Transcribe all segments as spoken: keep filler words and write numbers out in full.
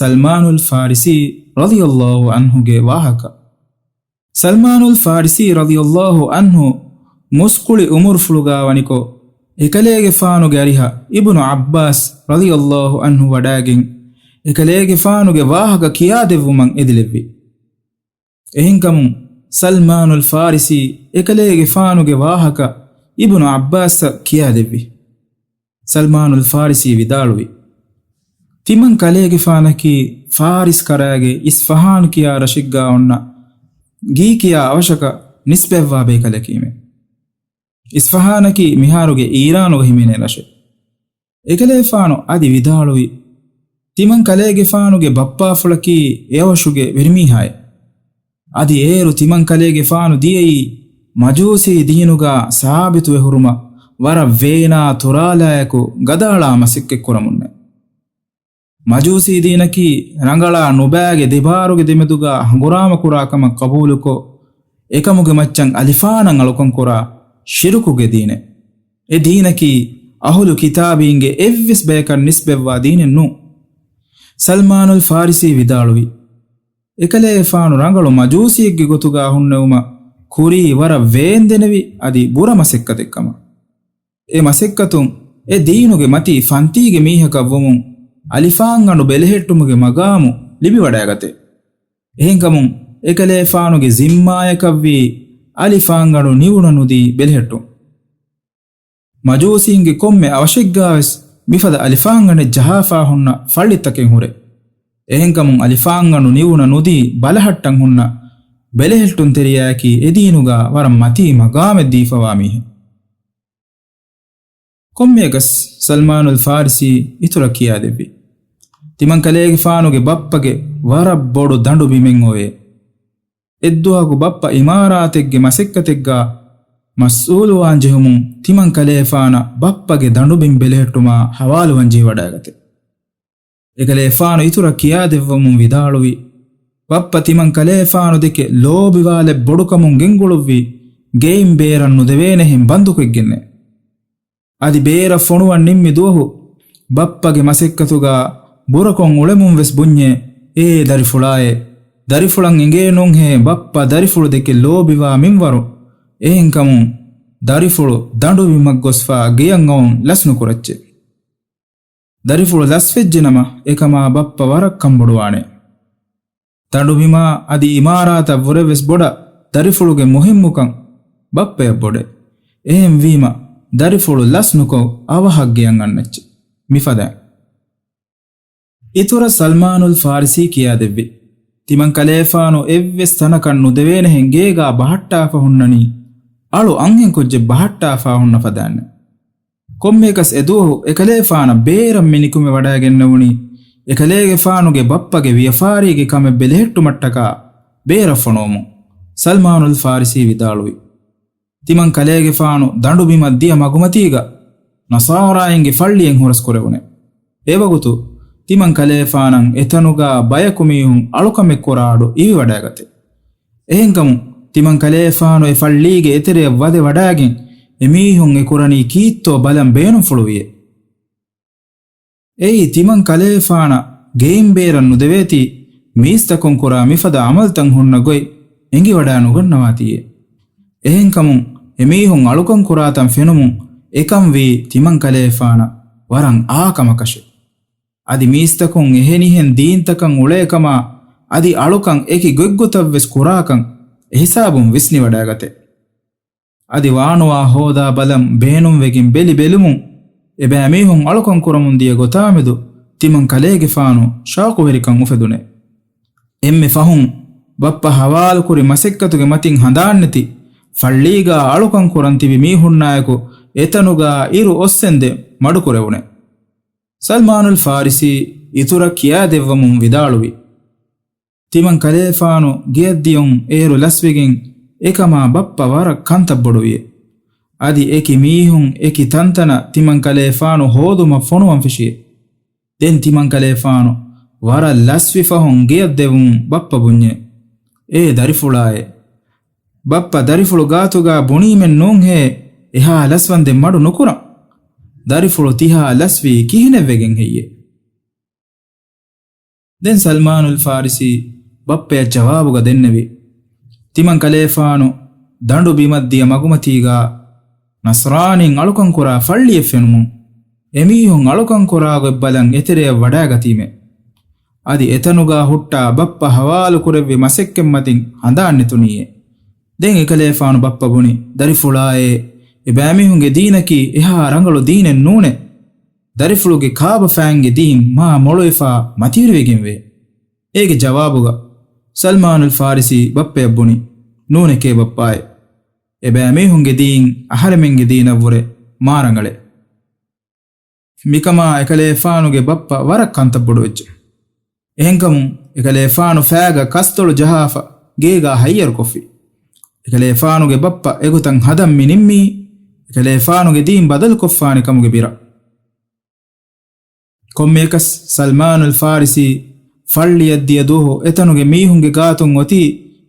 ސަލްމާނުލް ފާރިސީ ރަޟިޔަﷲ ޢަންހުގެ ވާހަކަ. ސަލްމާނުލް ފާރިސީ ރަޟިޔަﷲ ޢަންހު މުސްކުޅި އުމުރުފުޅުގާ ވަނިކޮށް، އެކަލޭގެފާނުގެ އަރިހަށް އިބްނު ޢައްބާސް ރަޟިޔަﷲ ޢަންހު ވަޑާގެން، އެކަލޭގެފާނުގެ ވާހަކަ ކިޔާދެއްވުމަށް އެދިލެއްވި. އެހެންކަމުން، ސަލްމާނުލް ފާރިސީ އެކަލޭގެފާނުގެ ވާހަކަ އިބްނު ޢައްބާސްއަށް ކިޔާދެއްވި. ސަލްމާނުލް ފާރިސީ ވިދާޅުވި، ތިމަން ކަލޭގެފާނަކީ ފާރިސް ކަރާގެ އިސްފަހާން ކިޔާ ރަށެއްގާ އޮންނަ ގީ ކިޔާ އަވަށަކަށް ނިސްބަތްވާ ބޭކަލަކީމެ. އިސްފަހާނަކީ މިހާރުގެ އީރާނުގަ ހިމެނޭ ރަށެއް. އެކަލޭފާނު އަދި ވިދާޅުވި، ތިމަން ކަލޭގެފާނުގެ ބައްޕާފުޅަކީ އެއަވަށުގެ ވެރިމީހާއެއް. އަދި އޭރު ތިމަން ކަލޭގެފާނު ދިޔައީ މަޖޫސީ ދީނުގާ ސާބިތުވެ ހުރުމަށް ވަރަށް ވޭނާ ތުރާލާއެކު ގަދައަޅާ މަސައްކަތްކުރަމުންނެ. މަޖޫސީ ދީނަކީ ރަނގަޅާ ނުބައިގެ ދެބާރުގެ ދެމެދުގާ ހަނގުރާމަކުރާ ކަމަށް ޤަބޫލުކޮށް، އެކަމުގެ މައްޗަށް އަލިފާނަށް އަޅުކަން ކުރާ ޝިރުކުގެ ދީނެއް. އެ ދީނަކީ އަހުލު ކިތާބީންގެ އެއްވެސް ބަޔަކަށް ނިސްބަތްވާ ދީނެއް ނޫން. ސަލްމާނުލް ފާރިސީ ވިދާޅުވި، އެކަލޭގެފާނު ރަނގަޅު މަޖޫސީއެއްގެ ގޮތުގާ ހުންނެވުމަށް ކުރީ ވަރަށް ވޭންދެނެވި އަދި ބުރަ މަސައްކަތެއް ކަމަށް. އެ މަސައްކަތުން އެ ދީނުގެ މަތީ ފަންތީގެ މީހަކަށް ވުމުން އަލިފާންގަނޑު ބެލެހެއްޓުމުގެ މަގާމު ލިބިވަޑައިގަތޭ. އެހެންކަމުން އެކަލޭފާނުގެ ޒިންމާޔަކަށްވީ އަލިފާންގަނޑު ނިވުނަ ނުދީ ބެލެހެއްޓުން. މަޖޫސީންގެ ކޮންމެ އަވަށެއްގާވެސް މިފަދަ އަލިފާންގަނޑެއް ޖަހާފާ ހުންނަ ފައްޅިތަކެއް ހުރޭ. އެހެންކަމުން އަލިފާންގަނޑު ނިވުނަ ނުދީ ބަލަހައްޓަން ހުންނަ ބެލެހެއްޓުންތެރިޔާއަކީ އެދީނުގާ ވަރަށް މަތީ މަގާމެއް ދީފަވާ މީހެއް. ކޮންމެއަކަސް ސަލްމާނުލް ފާރިސީ އިތުރަށް ކިޔާދެއްވި، ތިމަން ކަލޭގެފާނުގެ ބައްޕަގެ ވަރަށް ބޮޑު ދަނޑު ބިމެއް އޮވޭ. އެއްދުވަހަކު ބައްޕަ އިމާރާތެއްގެ މަސައްކަތެއްގާ މަސްއޫލުވާން ޖެހުމުން ތިމަން ކަލޭފާނަށް ބައްޕަގެ ދަނޑުބިން ބެލެހެއްޓުމާ ހަވާލުވަން ޖެހިވަޑައިގަތޭ. އެކަލޭފާނު އިތުރަށް ކިޔާދެއްވަމުން ވިދާޅުވި، ބައްޕަ ތިމަން ކަލޭފާނު ދެކެ ލޯބިވާލެއް ބޮޑުކަމުން ގެންގުޅުއްވި ގެއިން ބޭރަށް ނުދެވޭނެހެން ބަންދުކޮށްގެންނެ. އަދި ބޭރަށް ފޮނުވަން ނިންމި ދުވަހު ބައްޕަގެ މަސައްކަތުގާ ބުރަކޮށް އުޅެމުން ވެސް ބުންޏޭ، އޭ ދަރިފުޅާއޭ، ދަރިފުޅަށް އެނގޭ ނޫންހޭ ބައްޕަ ދަރިފުޅު ދެކެ ލޯބިވާ މިންވަރު. އެހެންކަމުން ދަރިފުޅު ދަނޑުބިމަށް ގޮސްފާ ގެޔަށް އައުން ލަސް ނުކުރައްޗޭ. ދަރިފުޅު ލަސްވެއްޖެނަމަ އެކަމާ ބައްޕަ ވަރަށް ކަންބޮޑުވާނެ. ދަނޑުބިމާ އަދި އިމާރާތަށް ވުރެވެސް ބޮޑަށް ދަރިފުޅުގެ މުހިއްމުކަން ބައްޕަޔަށް ބޮޑޭ. އެހެންވީމަ ދަރިފުޅު ލަސް ނުކޮށް އަވަހަށް ގެޔަށް އަންނައްޗޭ. މިފަދައިން. އިތުރަށް ސަލްމާނުލް ފާރިސީ ކިޔާދެއްވި، ތިމަން ކަލޭފާނު އެއްވެސް ތަނަކަށް ނުދެވޭނެހެން ގޭގާ ބަހައްޓާފަ ހުންނަނީ، އަޅު އަންހެން ކުއްޖެއް ބަހައްޓާފާ ހުންނަ ފަދައިންނެ. ކޮންމެއަކަސް އެދުވަހު އެކަލޭފާނަށް ބޭރަށް މި ނިކުމެ ވަޑައިގެންނެވުނީ، އެކަލޭގެފާނުގެ ބައްޕަގެ ވިޔަފާރީގެ ކަމެއް ބެލެހެއްޓުމަށްޓަކާ ބޭރަށް ފޮނުވަމުން. ސަލްމާނުލް ފާރިސީ ވިދާޅުވި، ތިމަން ކަލޭގެފާނު ދަނޑުބިމަށް ދިޔަ މަގުމަތީގަ ނަޞާރާއިންގެ ފައްޅިއެއް ހުރަސްކުރެވުނެ. އެވަގުތު ތިމަން ކަލޭފާނަށް އެތަނުގާ ބަޔަކު މީހުން އަޅުކަމެއް ކުރާ އަޑު އިވިވަޑައިގަތޭ. އެހެންކަމުން ތިމަން ކަލޭފާނު އެ ފައްޅީގެ އެތެރެއަށް ވަދެ ވަޑައިގެން އެމީހުން އެ ކުރަނީ ކީއްތޯ ބަލަން ބޭނުންފުޅުވިއޭ. އެއީ ތިމަން ކަލޭފާނަށް ގެއިން ބޭރަށް ނުދެވޭތީ، މީސްތަކުން ކުރާ މިފަދަ އަމަލްތައް ހުންނަ ގޮތް އެނގިވަޑައި ނުގަންނަވާތީއޭ. އެހެންކަމުން އެމީހުން އަޅުކަން ކުރާތަން ފެނުމުން އެކަން ވީ ތިމަން ކަލޭފާނަށް ވަރަށް އާ ކަމަކަށެ. އަދި މީސްތަކުން އެހެނިހެން ދީންތަކަށް އުޅޭކަމާ އަދި އަޅުކަން އެކި ގޮތްގޮތަށްވެސް ކުރާކަން އެހިސާބުން ވިސްނިވަޑައިގަތޭ. އަދި ވާނުވާ ހޯދާ ބަލަން ބޭނުންވެގެން ބެލި ބެލުމުން އެބައިމީހުން އަޅުކަން ކުރަމުން ދިޔަ ގޮތާމެދު ތިމަން ކަލޭގެފާނު ޝައުޤުވެރިކަން އުފެދުނެ. އެންމެ ފަހުން ބައްޕަ ހަވާލުކުރި މަސައްކަތުގެ މަތިން ހަނދާންނެތި ފައްޅީގާ އަޅުކަން ކުރަން ތިބި މީހުންނާއެކު އެތަނުގާ އިރު އޮއްސެންދެން މަޑުކުރެވުނެ. ސަލްމާނުލް ފާރިސީ އިތުރަށް ކިޔާދެއްވަމުން ވިދާޅުވި، ތިމަން ކަލޭފާނު ގެޔަށްދިޔުން އޭރު ލަސްވެގެން އެކަމާ ބައްޕަ ވަރަށް ކަންތައްބޮޑުވިއެ. އަދި އެކި މީހުން އެކި ތަންތަނަށް ތިމަން ކަލޭފާނު ހޯދުމަށް ފޮނުވަން ފެށިއެ. ދެން ތިމަން ކަލޭފާނު ވަރަށް ލަސްވި ފަހުން ގެޔަށްދެވުމުން ބައްޕަ ބުންޏެ، އޭ ދަރިފުޅާއޭ! ބައްޕަ ދަރިފުޅު ގާތުގާ ބުނީމެއް ނޫންހޭ، އެހާ ލަސްވަންދެން މަޑު ނުކުރަން. ދަރިފުޅު ތިހާ ލަސްވީ ކިހިނެއްވެގެން ހެއްޔޭ؟ ދެން ސަލްމާނުލް ފާރިސީ ބައްޕަޔަށް ޖަވާބުގަ ދެންނެވި، ތިމަން ކަލޭފާނު ދަނޑު ބިމަށް ދިޔަ މަގުމަތީގަ ނަޞްރާނީން އަޅުކަން ކުރާ ފައްޅިއެއް ފެނުމުން، އެމީހުން އަޅުކަން ކުރާ ގޮތް ބަލަން އެތެރެއަށް ވަޑާގަތީމޭ. އަދި އެތަނުގަ ހުއްޓާ ބައްޕަ ހަވާލު ކުރެއްވި މަސައްކަތް މަތިން ހަނދާން ނެތުނީއޭ. ދެން އެކަލޭފާނު ބައްޕަ ބުނި، ދަރިފުޅާއޭ، އެބައިމީހުންގެ ދީނަކީ އެހާ ރަނގަޅު ދީނެއް ނޫނޭ. ދަރިފުޅުގެ ކާބަފައިންގެ ދީން މާ މޮޅުވެފާ މަތިވެރިވެގެންވޭ. އޭގެ ޖަވާބުގަ ސަލްމާނުލް ފާރިސީ ބައްޕަޔަށް ބުނި، ނޫނެކޭ ބައްޕާއޭ. އެބައިމީހުންގެ ދީން އަހަރެމެންގެ ދީނަށްވުރެ މާ ރަނގަޅޭ. މިކަމާ އެކަލޭފާނުގެ ބައްޕަ ވަރަށް ކަންތައް ބޮޑުވެއްޖެ. އެހެންކަމުން އެކަލޭފާނު ފައިގަ ކަސްތޮޅު ޖަހާފަ ގޭގާ ހައްޔަރުކޮށްފި. އެކަލޭފާނުގެ ބައްޕަ އެގޮތަށް ހަދަން މި ނިންމީ، އެކަލޭފާނުގެ ދީން ބަދަލުކޮށްފާނެ ކަމުގެ ބިރަށް. ކޮންމެއަކަސް ސަލްމާނުލް ފާރިސީ ފައްޅިއަށް ދިޔަ ދުވަހު އެތަނުގެ މީހުންގެ ގާތުން އޮތީ،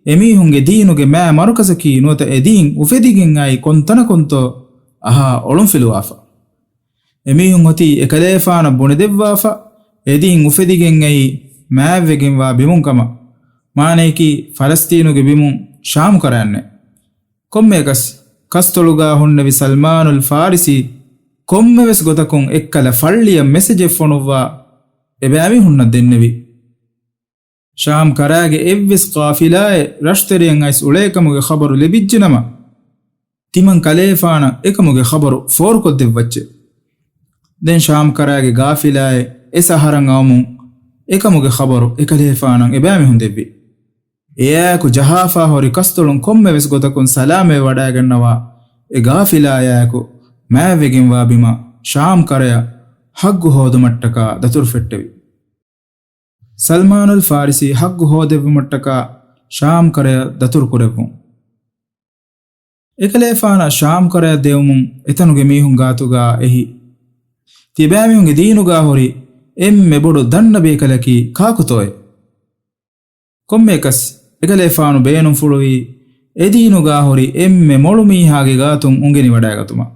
އެމީހުންގެ ދީނުގެ މާ މަރުކަޒަކީ ނުވަތަ އެ ދީން އުފެދިގެން އައި ކޮން ތަނަކުންތޯ އަހާ އޮޅުންފިލުވާފަ. އެމީހުން އޮތީ އެކަލޭފާނަށް ބުނެދެއްވާފަ، އެދީން އުފެދިގެން އައި މާތްވެގެންވާ ބިމުން ކަމަށް. މާނަޔަކީ ފަލަސްތީނުގެ ބިމުން ޝާމް ކަރަޔަށްނެ. ކޮންމެއަކަސް ކަސްތޮޅުގަ ހުންނެވި ސަލްމާނުލް ފާރިސީ ކޮންމެވެސް ގޮތަކުން އެއްކަލަ ފައްޅިއަށް މެސެޖެއް ފޮނުއްވާ އެބައިމީހުންނަށް ދެންނެވި. ޝާމް ކަރައިގެ އެއްވެސް ޤާފިލާއެއް ރަށުތެރެއަށް އައިސް އުޅޭކަމުގެ ޚަބަރު ލިބިއްޖެނަމަ، ތިމަން ކަލޭފާނަށް އެކަމުގެ ޚަބަރު ފޯރުކޮށްދެއްވައްޗެ. ދެން ޝާމް ކަރައިގެ ޤާފިލާއެއް އެ ސަހަރަށް އައުމުން އެކަމުގެ ޚަބަރު އެކަލޭފާނަށް އެބައިމީހުން ދެއްވި. އެއާއެކު ޖަހާފާ ހުރި ކަސްތޮޅުން ކޮންމެވެސް ގޮތަކުން ސަލާމަތް ވަޑައިގަންނަވާ އެ ޤާފިލާއާއެކު މާތްވެގެންވާ ބިމަށް ޝާމް ކަރަޔަށް ހައްގު ހޯދުމަށްޓަކާ ދަތުރު ފެއްޓެވި. ސަލްމާނުލް ފާރިސީ ހައްގު ހޯދެއްވުމަށްޓަކާ ޝާމް ކަރަޔަށް ދަތުރު ކުރެއްވުން. އެކަލޭފާނަށް ޝާމް ކަރަޔަށް ދެވުމުން އެތަނުގެ މީހުން ގާތުގަ އެހި، ތިބާމީހުންގެ ދީނުގަ ހުރި އެންމެ ބޮޑު ދަންނަ ބޭކަލަކީ ކާކުތޯއޭ؟ ކޮންމެއަކަސް އެކަލޭފާނު ބޭނުންފުޅުވީ އެދީނުގަ ހުރި އެންމެ މޮޅު މީހާގެ ގާތުން އުނގެނިވަޑައިގަތުމަށް.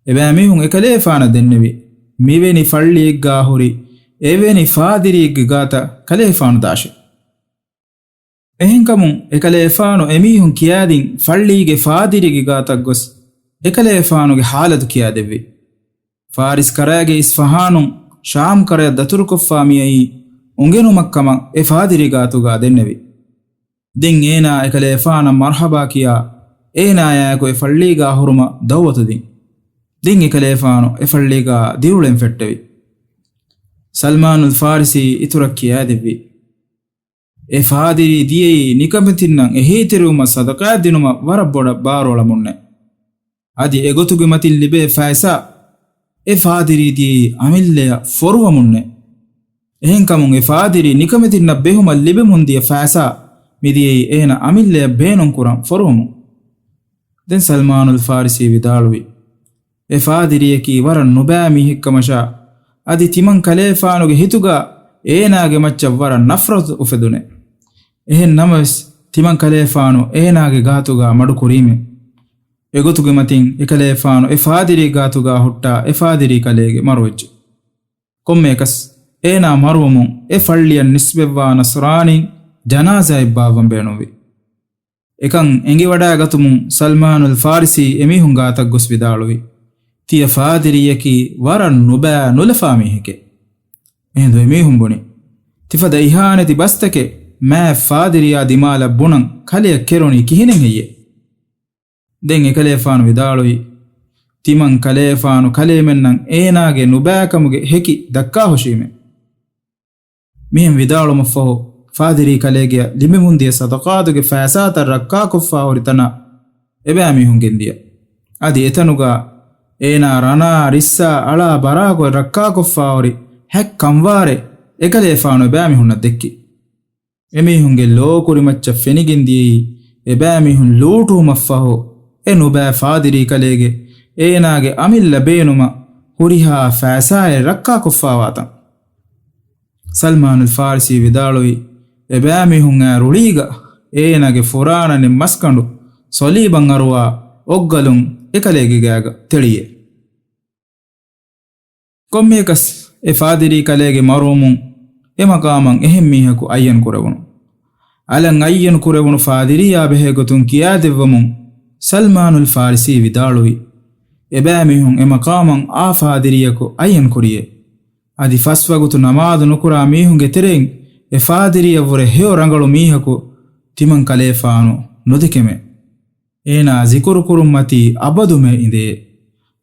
އެބައިމީހުން އެކަލޭފާނަށް ދެންނެވި، މިވެނި ފައްޅިއެއްގަ ހުރި އެވެނި ފާދިރީއެއްގެ ގާތަށް ކަލޭފާނު ދާށޭ. އެހެންކަމުން އެކަލޭފާނު އެމީހުން ކިޔާދިން ފައްޅީގެ ފާދިރީގެ ގާތަށް ގޮސް އެކަލޭފާނުގެ ހާލަތު ކިޔާދެއްވި. ފާރިސް ކަރައިގެ އިސްފަހާނުން ޝާމް ކަރަޔަށް ދަތުރުކޮށްފާ މިއައީ އުނގެނުމަށްކަމަށް އެ ފާދިރީ ގާތުގަ ދެންނެވި. ދެން އޭނާ އެކަލޭފާނަށް މަރުޙަބާ ކިޔާ، އޭނާޔާއެކު އެ ފައްޅީގަ ހުރުމަށް ދައުވަތު ދިން. ދެން އެކަލޭފާނު އެ ފައްޅީގަ ދިރިއުޅެން ފެއްޓެވި. ސަލްމާނުލް ފާރިސީ އިތުރަށް ކިޔާދެއްވި. އެ ފާދިރީ ދިޔައީ ނިކަމެތިންނަށް އެހީތެރިވުމަށް ސަދަޤާތް ދިނުމަށް ވަރަށް ބޮޑަށް ބާރުއަޅަމުންނޭ. އަދި އެގޮތުގެ މަތިން ލިބޭ ފައިސާ އެ ފާދިރީ ދިޔައީ އަމިއްލަޔަށް ފޮރުވަމުންނޭ. އެހެންކަމުން އެ ފާދިރީ ނިކަމެތިންނަށް ބެހުމަށް ލިބެމުންދިޔަ ފައިސާ މިދިޔައީ އޭނަ އަމިއްލަޔަށް ބޭނުންކުރަން ފޮރުވަމުން. ދެން ސަލްމާނުލް ފާރިސީ ވިދާޅުވި، އެ ފާދިރީއަކީ ވަރަށް ނުބައި މީހެއްކަމަށާ، އަދި ތިމަން ކަލޭފާނުގެ ހިތުގަ އޭނާގެ މައްޗަށް ވަރަށް ނަފްރަތު އުފެދުނޭ. އެހެން ނަމަވެސް، ތިމަން ކަލޭފާނު އޭނާގެ ގާތުގަ މަޑުކުރީމޭ. އެގޮތުގެ މަތިން އެކަލޭފާނު އެ ފާދިރީ ގާތުގަ ހުއްޓާ އެ ފާދިރީ ކަލޭގެ މަރުވެއްޖެ. ކޮންމެއަކަސް، އޭނާ މަރުވުމުން އެ ފައްޅިއަށް ނިސްބަތްވާ ނަޞްރާނީން ޖަނާޒާއެއް ބާއްވަން ބޭނުންވި. އެކަން އެނގިވަޑައިގަތުމުން ސަލްމާނުލް ފާރިސީ އެމީހުން ގާތަށް ގޮސް ވިދާޅުވި، ތިޔަ ފާދިރީއަކީ ވަރަށް ނުބައި ނުލަފާ މީހެކޭ. އެހިނދު އެމީހުން ބުނި، ތިފަދަ އިހާނެތި ބަސްތަކެއް މާތް ފާދިރީއާ ދިމާލަށް ބުނަން ކަލެއަށް ކެރުނީ ކިހިނެއް ހެއްޔޭ؟ ދެން އެކަލޭފާނު ވިދާޅުވި، ތިމަން ކަލޭފާނު ކަލޭމެންނަށް އޭނާގެ ނުބައިކަމުގެ ހެކި ދައްކާހުށީމޭ. މިހެން ވިދާޅުމަށްފަހު، ފާދިރީ ކަލޭގެއަށް ލިބެމުންދިޔަ ސަދަޤާތުގެ ފައިސާތައް ރައްކާކޮށްފާ ހުރި ތަނަށް އެބައިމީހުން ގެންދިޔަ. އަދި އެތަނުގަ އޭނާ ރަނާ ރިއްސާ އަޅާ ބަރާކޮށް ރައްކާކޮށްފާ ހުރި ހަތް ކަންވާރެއް އެކަލޭފާނު އެބައިމީހުންނަށް ދެއްކި. އެމީހުންގެ ލޯ ކުރިމައްޗަށް ފެނިގެން ދިޔައީ، އެބައިމީހުން ލޫޓުވުމަށްފަހު، އެ ނުބައި ފާދިރީ ކަލޭގެ އޭނާގެ އަމިއްލަ ބޭނުމަށް ހުރިހާ ފައިސާއެއް ރައްކާކޮށްފާވާތަން. ސަލްމާނުލް ފާރިސީ ވިދާޅުވި، އެބައިމީހުން އައި ރުޅީގަ އޭނާގެ ފުރާނަ ނެތް މަސްގަނޑު ސޮލީބަށް އަރުވާ އޮއްގަލުން އެކަލޭގެ ގާގަ ތެޅިއޭ. ކޮންމެއަކަސް އެ ފާދިރީ ކަލޭގެ މަރުވުމުން އެ މަޤާމަށް އެހެން މީހަކު އައްޔަން ކުރެވުނު. އަލަށް އައްޔަން ކުރެވުނު ފާދިރިއްޔާ ބެހޭ ގޮތުން ކިޔާދެއްވަމުން ސަލްމާނުލް ފާރިސީ ވިދާޅުވި، އެބައިމީހުން އެ މަޤާމަށް އާ ފާދިރިއްޔަކު އައްޔަން ކުރިޔޭ. އަދި ފަސް ވަގުތު ނަމާދު ނުކުރާ މީހުންގެ ތެރެއިން އެ ފާދިރިއްޔަށްވުރެ ހެޔޮ ރަނގަޅު މީހަކު ތިމަން ކަލޭފާނު ނުދެކެމޭ. އޭނާ ޒިކުރުކުރުންމަތީ އަބަދުމެ އިނދޭ.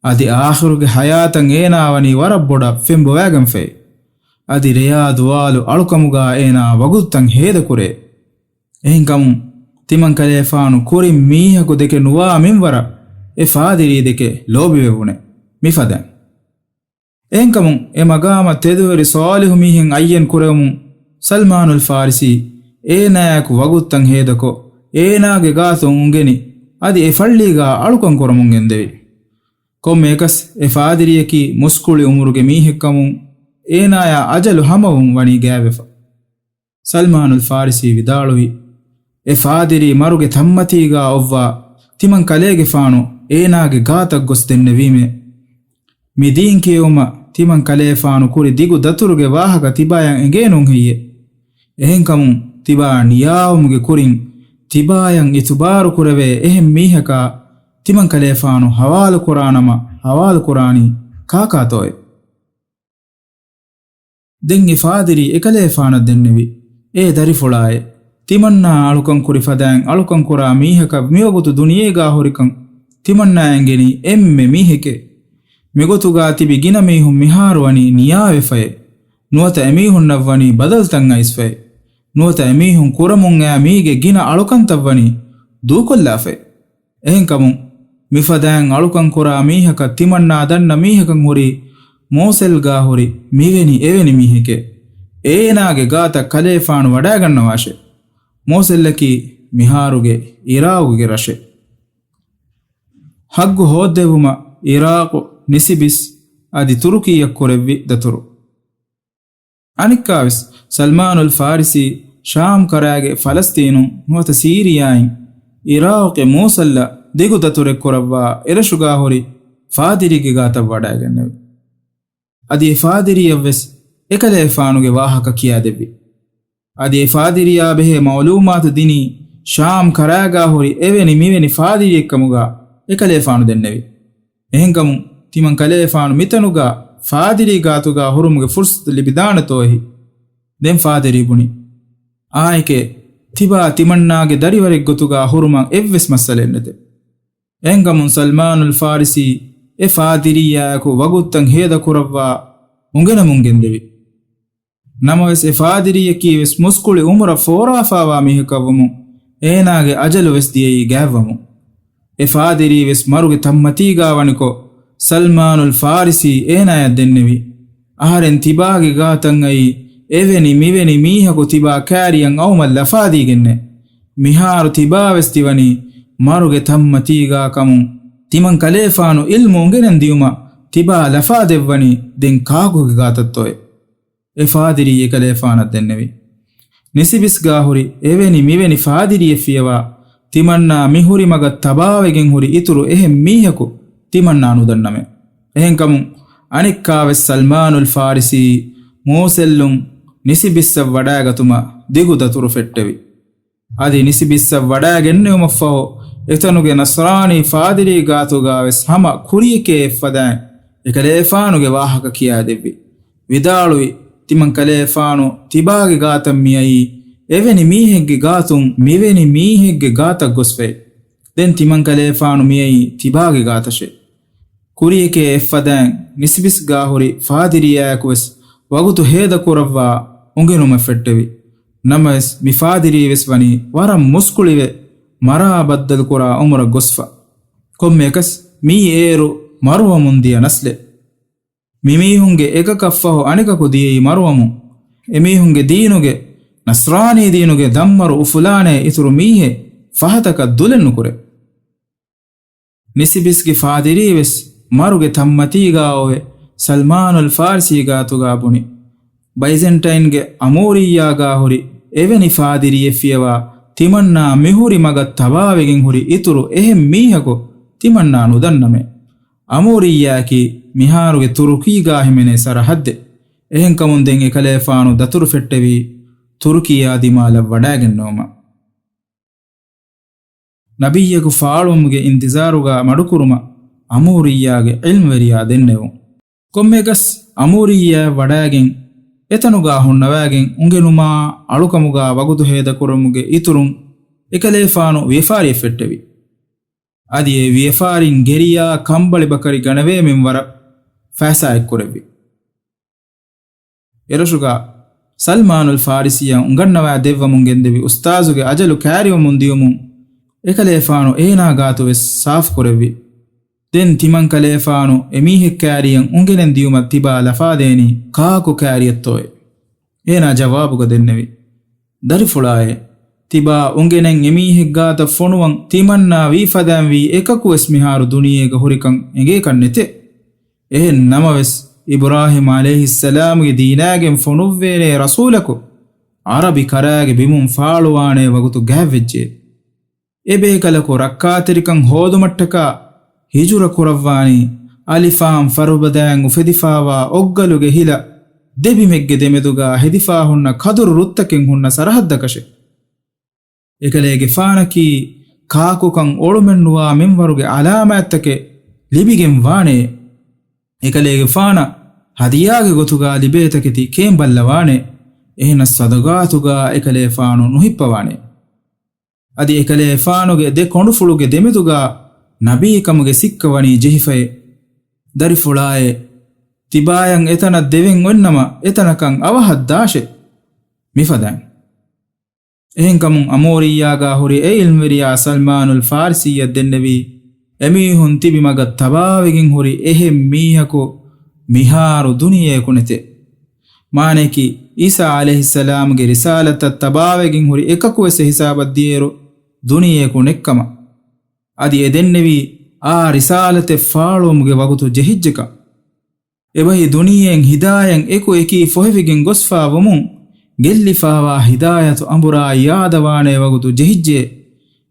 އަދި އާޚިރުގެ ޙަޔާތަށް އޭނާ ވަނީ ވަރަށް ބޮޑަށް ފެންބޮވާގެންފައި. އަދި ރެޔާ ދުވާލު އަޅުކަމުގާ އޭނާ ވަގުތުތައް ހޭދަކުރޭ. އެހެންކަމުން ތިމަން ކަލޭފާނު ކުރިން މީހަކު ދެކެ ނުވާ މިންވަރަށް އެ ފާދިރީ ދެކެ ލޯބިވެވުނެ. މިފަދައިން. އެހެންކަމުން އެ މަގާމަށް ތެދުވެރި ޞާލިޙު މީހެއް އައްޔަން ކުރެވުމުން ސަލްމާނުލް ފާރިސީ އޭނާއާއެކު ވަގުތުތައް ހޭދަކޮށް، އޭނާގެ ގާތުން އުނގެނި، އަދި އެ ފައްޅީގާ އަޅުކަން ކުރަމުން ގެންދެވި. ކޮންމެއަކަސް އެ ފާދިރިއަކީ މުސްކުޅި އުމުރުގެ މީހެއްކަމުން އޭނާޔާ އަޖަލު ހަމަވުން ވަނީ ގާތްވެފަ. ސަލްމާނުލް ފާރިސީ ވިދާޅުވި، އެ ފާދިރީ މަރުގެ ތަންމަތީގާ އޮއްވާ ތިމަން ކަލޭގެފާނު އޭނާގެ ގާތަށް ގޮސް ދެންނެވީމޭ. މި ދީން ކިޔެވުމަށް ތިމަން ކަލޭފާނު ކުރި ދިގު ދަތުރުގެ ވާހަކަ ތިބާޔަށް އެނގޭނޫން ހެއްޔޭ؟ އެހެންކަމުން ތިބާ ނިޔާވުމުގެ ކުރިން ތިބާޔަށް އިތުބާރު ކުރެވޭ އެހެން މީހަކާ ތިމަން ކަލޭފާނު ހަވާލު ކުރާނަމަ ހަވާލު ކުރާނީ ކާކާތޯއޭ؟ ދެން އެ ފާދިރީ އެކަލޭފާނަށް ދެންނެވި، އޭ ދަރިފުޅާއޭ، ތިމަންނާ އަޅުކަން ކުރި ފަދައިން އަޅުކަން ކުރާ މީހަކަށް މިވަގުތު ދުނިޔޭގާ ހުރިކަން ތިމަންނާ އެނގެނީ އެންމެ މީހެކޭ. މިގޮތުގާ ތިބި ގިނަ މީހުން މިހާރު ވަނީ ނިޔާވެފައޭ. ނުވަތަ އެމީހުންނަށް ވަނީ ބަދަލުތައް އައިސްފައޭ. ނުވަތަ އެމީހުން ކުރަމުން އައި މީގެ ގިނަ އަޅުކަންތައް ވަނީ ދޫކޮށްލާފައޭ. އެހެންކަމުން، މިފަދައިން އަޅުކަން ކުރާ މީހަކަށް ތިމަންނާ ދަންނަ މީހަކަށް ހުރީ މޫސެލްގާ ހުރި މިވެނި އެވެނި މީހެކޭ. އޭނާގެ ގާތަށް ކަލޭފާނު ވަޑައިގަންނަވާށޭ. މޫސެލްއަކީ މިހާރުގެ އިރާގުގެ ރަށެއް. ހައްގު ހޯއްދެވުމަށް އިރާޤު، ނިސިބިސް އަދި ތުރުކީއަށް ކުރެއްވި ދަތުރު. އަނެއްކާވެސް ސަލްމާނުލް ފާރިސީ ޝާމް ކަރާގެ ފަލަސްތީނު ނުވަތަ ސީރިޔާއިން އިރާޤުގެ މޫސަލްއަށް ދިގު ދަތުރެއް ކުރައްވާ އެރަށުގާ ހުރި ފާދިރީގެ ގާތަށް ވަޑައިގެންނެވި. އަދި އެ ފާދިރީއަށްވެސް އެކަލޭފާނުގެ ވާހަކަ ކިޔާދެއްވި. އަދި އެ ފާދިރިޔާ ބެހޭ މައުލޫމާތު ދިނީ ޝާމް ކަރާގާ ހުރި އެވެނި މިވެނި ފާދިރިއެއްކަމުގާ އެކަލޭފާނު ދެންނެވި. އެހެންކަމުން ތިމަން ކަލޭފާނު މިތަނުގާ ފާދިރީ ގާތުގާ ހުރުމުގެ ފުރުސަތު ލިބިދާނެތޯއެހި؟ ދެން ފާދިރީ ބުނި، އާނއެކޭ، ތިބާ ތިމަންނާގެ ދަރިވަރެއްގޮތުގާ ހުރުމަށް އެއްވެސް މައްސަލައެއް ނެތެ. އެހެންކަމުން ސަލްމާނުލް ފާރިސީ އެ ފާދިރިއްޔާއެކު ވަގުތުތައް ހޭދަކުރައްވާ އުނގެނަމުން ގެންދެވި. ނަމަވެސް އެ ފާދިރީއަކީ ވެސް މުސްކުޅި އުމުރަށް ފޯރާފާވާ މީހަކަށްވުމުން އޭނާގެ އަޖަލު ވެސް ދިޔައީ ގާތްވަމުން. އެ ފާދިރީ ވެސް މަރުގެ ތަންމަތީގާ ވަނިކޮށް، ސަލްމާނުލް ފާރިސީ އޭނާޔަށް ދެންނެވި، އަހަރެން ތިބާގެ ގާތަށް އައީ އެވެނި މިވެނި މީހަކު ތިބާ ކައިރިއަށް އައުމަށް ލަފާދީގެންނޭ. މިހާރު ތިބާ ވެސް ތިވަނީ މަރުގެ ތަންމަތީގާ ކަމުން، ތިމަން ކަލޭފާނު ޢިލްމު އުނގެނެން ދިޔުމަށް ތިބާ ލަފާދެއްވަނީ ދެން ކާކުގެ ގާތަށްތޯއޭ؟ އެ ފާދިރީ އެކަލޭފާނަށް ދެންނެވި، ނިސިބިސްގާ ހުރި އެވެނި މިވެނި ފާދިރީއެއް ފިޔަވާ، ތިމަންނާ މި ހުރި މަގަށް ތަބާވެގެން ހުރި އިތުރު އެހެން މީހަކު ތިމަންނާ ނުދަންނަމޭ. އެހެންކަމުން އަނެއްކާވެސް ސަލްމާނުލް ފާރިސީ މޫސެލްއުން ނިސިބިސްއަށް ވަޑައިގަތުމަށް ދިގު ދަތުރު ފެއްޓެވި. އަދި ނިސިބިސްއަށް ވަޑައިގެންނެވުމަށްފަހު، އެތަނުގެ ނަޞްރާނީ ފާދިރީ ގާތުގާވެސް ހަމަ ކުރިއެކޭ އެއްފަދައިން އެކަލޭފާނުގެ ވާހަކަ ކިޔާދެއްވި. ވިދާޅުވި، ތިމަން ކަލޭފާނު ތިބާގެ ގާތަށް މިއައީ އެވެނި މީހެއްގެ ގާތުން މިވެނި މީހެއްގެ ގާތަށް ގޮސްފައި. ދެން ތިމަން ކަލޭފާނު މިއައީ ތިބާގެ ގާތަށޭ. ކުރިއެކޭ އެއްފަދައިން ނިސިބިސްގާ ހުރި ފާދިރިއާއެކުވެސް ވަގުތު ހޭދަކުރައްވާ އުނގެނުމެއް ފެއްޓެވި. ނަމަވެސް، މި ފާދިރީވެސް ވަނީ ވަރަށް މުސްކުޅިވެ، މަރާ ބައްދަލުކުރާ އުމުރަށް ގޮސްފަ. ކޮންމެއަކަސް މީ އޭރު މަރުވަމުން ދިޔަ ނަސްލެއް. މިމީހުންގެ އެކަކަށްފަހު އަނެކަކު ދިޔައީ މަރުވަމުން. އެމީހުންގެ ދީނުގެ، ނަސްރާނީ ދީނުގެ ދަންމަރު އުފުލާނޭ އިތުރު މީހެއް ފަހަތަކަށް ދުލެއް ނުކުރޭ. ނިސިބިސްގެ ފާދިރީވެސް މަރުގެ ތަންމަތީގާ އޮވެ، ސަލްމާނުލް ފާރިސީ ގާތުގާ ބުނި، ބައިޒެންޓައިންގެ އަމޫރިއްޔާގާ ހުރި އެވެނި ފާދިރީއެއް ފިޔަވާ، ތިމަންނާ މިހުރި މަގަށް ތަބާވެގެން ހުރި އިތުރު އެހެން މީހަކު ތިމަންނާ ނުދަންނަމޭ. އަމޫރިއްޔާއަކީ މިހާރުގެ ތުރުކީގާ ހިމެނޭ ސަރަހައްދެއް. އެހެންކަމުން ދެން އެކަލޭފާނު ދަތުރު ފެއްޓެވީ ތުރުކިޔާ ދިމާލަށް ވަޑައިގެންނެވުމަށް. ނަބިއްޔަކު ފާޅުވުމުގެ އިންތިޒާރުގަ މަޑުކުރުމަށް އަމޫރިއްޔާގެ ޢިލްމުވެރިޔާ ދެންނެވުން. ކޮންމެއަކަސް އަމޫރިއްޔާއަށް ވަޑައިގެން އެތަނުގަ ހުންނަވައިގެން އުނގެނުމާ އަޅުކަމުގަ ވަގުތު ހޭދަކުރުމުގެ އިތުރުން އެކަލޭފާނު ވިޔަފާރިއެއް ފެއްޓެވި. އަދި އެ ވިޔަފާރިން ގެރިޔާ ކަނބަޅި ބަކަރި ގަނެވޭ މިންވަރަށް ފައިސާއެއްކުރެއްވި. އެރަށުގަ ސަލްމާނުލް ފާރިސީއަށް އުނގަންނަވާ ދެއްވަމުން ގެންދެވި އުސްތާޒުގެ އަޖަލު ކައިރިވަމުން ދިޔުމުން އެކަލޭފާނު އޭނާ ގާތު ވެސް ސާފުކުރެއްވި. ދެން ތިމަން ކަލޭފާނު އެމީހެއް ކައިރިއަށް އުނގެނެން ދިޔުމަށް ތިބާ ލަފާދޭނީ ކާކު ކައިރިއަށްތޯއޭ؟ އޭނާ ޖަވާބުގަ ދެންނެވި. ދަރިފުޅާއޭ، ތިބާ އުނގެނެން އެމީހެއްގާތަށް ފޮނުވަން ތިމަންނާ ވީ ފަދައިން ވީ އެކަކުވެސް މިހާރު ދުނިޔޭގަ ހުރިކަން އެނގޭކަށް ނެތޭ. އެހެން ނަމަވެސް، އިބުރާހިމް ޢަލައިހިއްސަލާމްގެ ދީނާގެން ފޮނުއްވޭނޭ ރަސޫލަކު ޢަރަބި ކަރައިގެ ބިމުން ފާޅުވާނޭ ވަގުތު ގާތްވެއްޖެ. އެބޭކަލަކު ރައްކާތެރިކަން ހޯދުމަށްޓަކާ ހިޖުރަ ކުރައްވާނީ އަލިފާން ފަރުބަދައިން އުފެދިފާވާ އޮއްގަލުގެ ހިލަ ދެބިމެއްގެ ދެމެދުގަ ހެދިފާ ހުންނަ ކަދުރު ރުއްތަކެއް ހުންނަ ސަރަހައްދަކަށެ. އެކަލޭގެފާނަކީ ކާކުކަން އޮޅުމެއްނުވާ މިންވަރުގެ އަލާމާތްތަކެއް ލިބިގެން ވާނެ. އެކަލޭގެފާނަށް ހަދިޔާގެ ގޮތުގަ ލިބޭތަކެތި ކޭން ބައްލަވާނެ. އެހެނަސް ޞަދަޤާތުގަ އެކަލޭފާނު ނުހިއްޕަވާނެ. އަދި އެކަލޭފާނުގެ ދެ ކޮނޑުފުޅުގެ ދެމެދުގަ ނަބީކަމުގެ ސިއްކަ ވަނީ ޖެހިފައޭ. ދަރިފުޅާއޭ، ތިބާޔަށް އެތަނަށް ދެވެން އޮތްނަމަ އެތަނަކަށް އަވަހަށް ދާށޭ. މިފަދައިން. އެހެންކަމުން އަމޫރިއްޔާގާ ހުރި އެ ޢިލްމުވެރިޔާ ސަލްމާނުލް ފާރިސީއަށް ދެންނެވީ، އެމީހުން ތިބި މަގަށް ތަބާވެގެން ހުރި އެހެން މީހަކު މިހާރު ދުނިޔެއަކު ނެތޭ. މާނަޔަކީ، ޢީސާ ޢަލައިހިއްސަލާމްގެ ރިސާލަތަށް ތަބާވެގެން ހުރި އެކަކުވެސް އެ ހިސާބަށް ދިޔައިރު ދުނިޔެއަކު ނެތްކަމަށް. އަދި އެ ދެންނެވީ، އާ ރިސާލަތެއް ފާޅުވުމުގެ ވަގުތު ޖެހިއްޖެކަން. އެބަހީ ދުނިޔެއިން ހިދާޔަތް އެކު އެކީ ފޮހެވިގެން ގޮސްފާވަމުން، ގެއްލިފާވާ ހިދާޔަތު އަނބުރާ އިޔާދަވާނޭ ވަގުތު ޖެހިއްޖެ.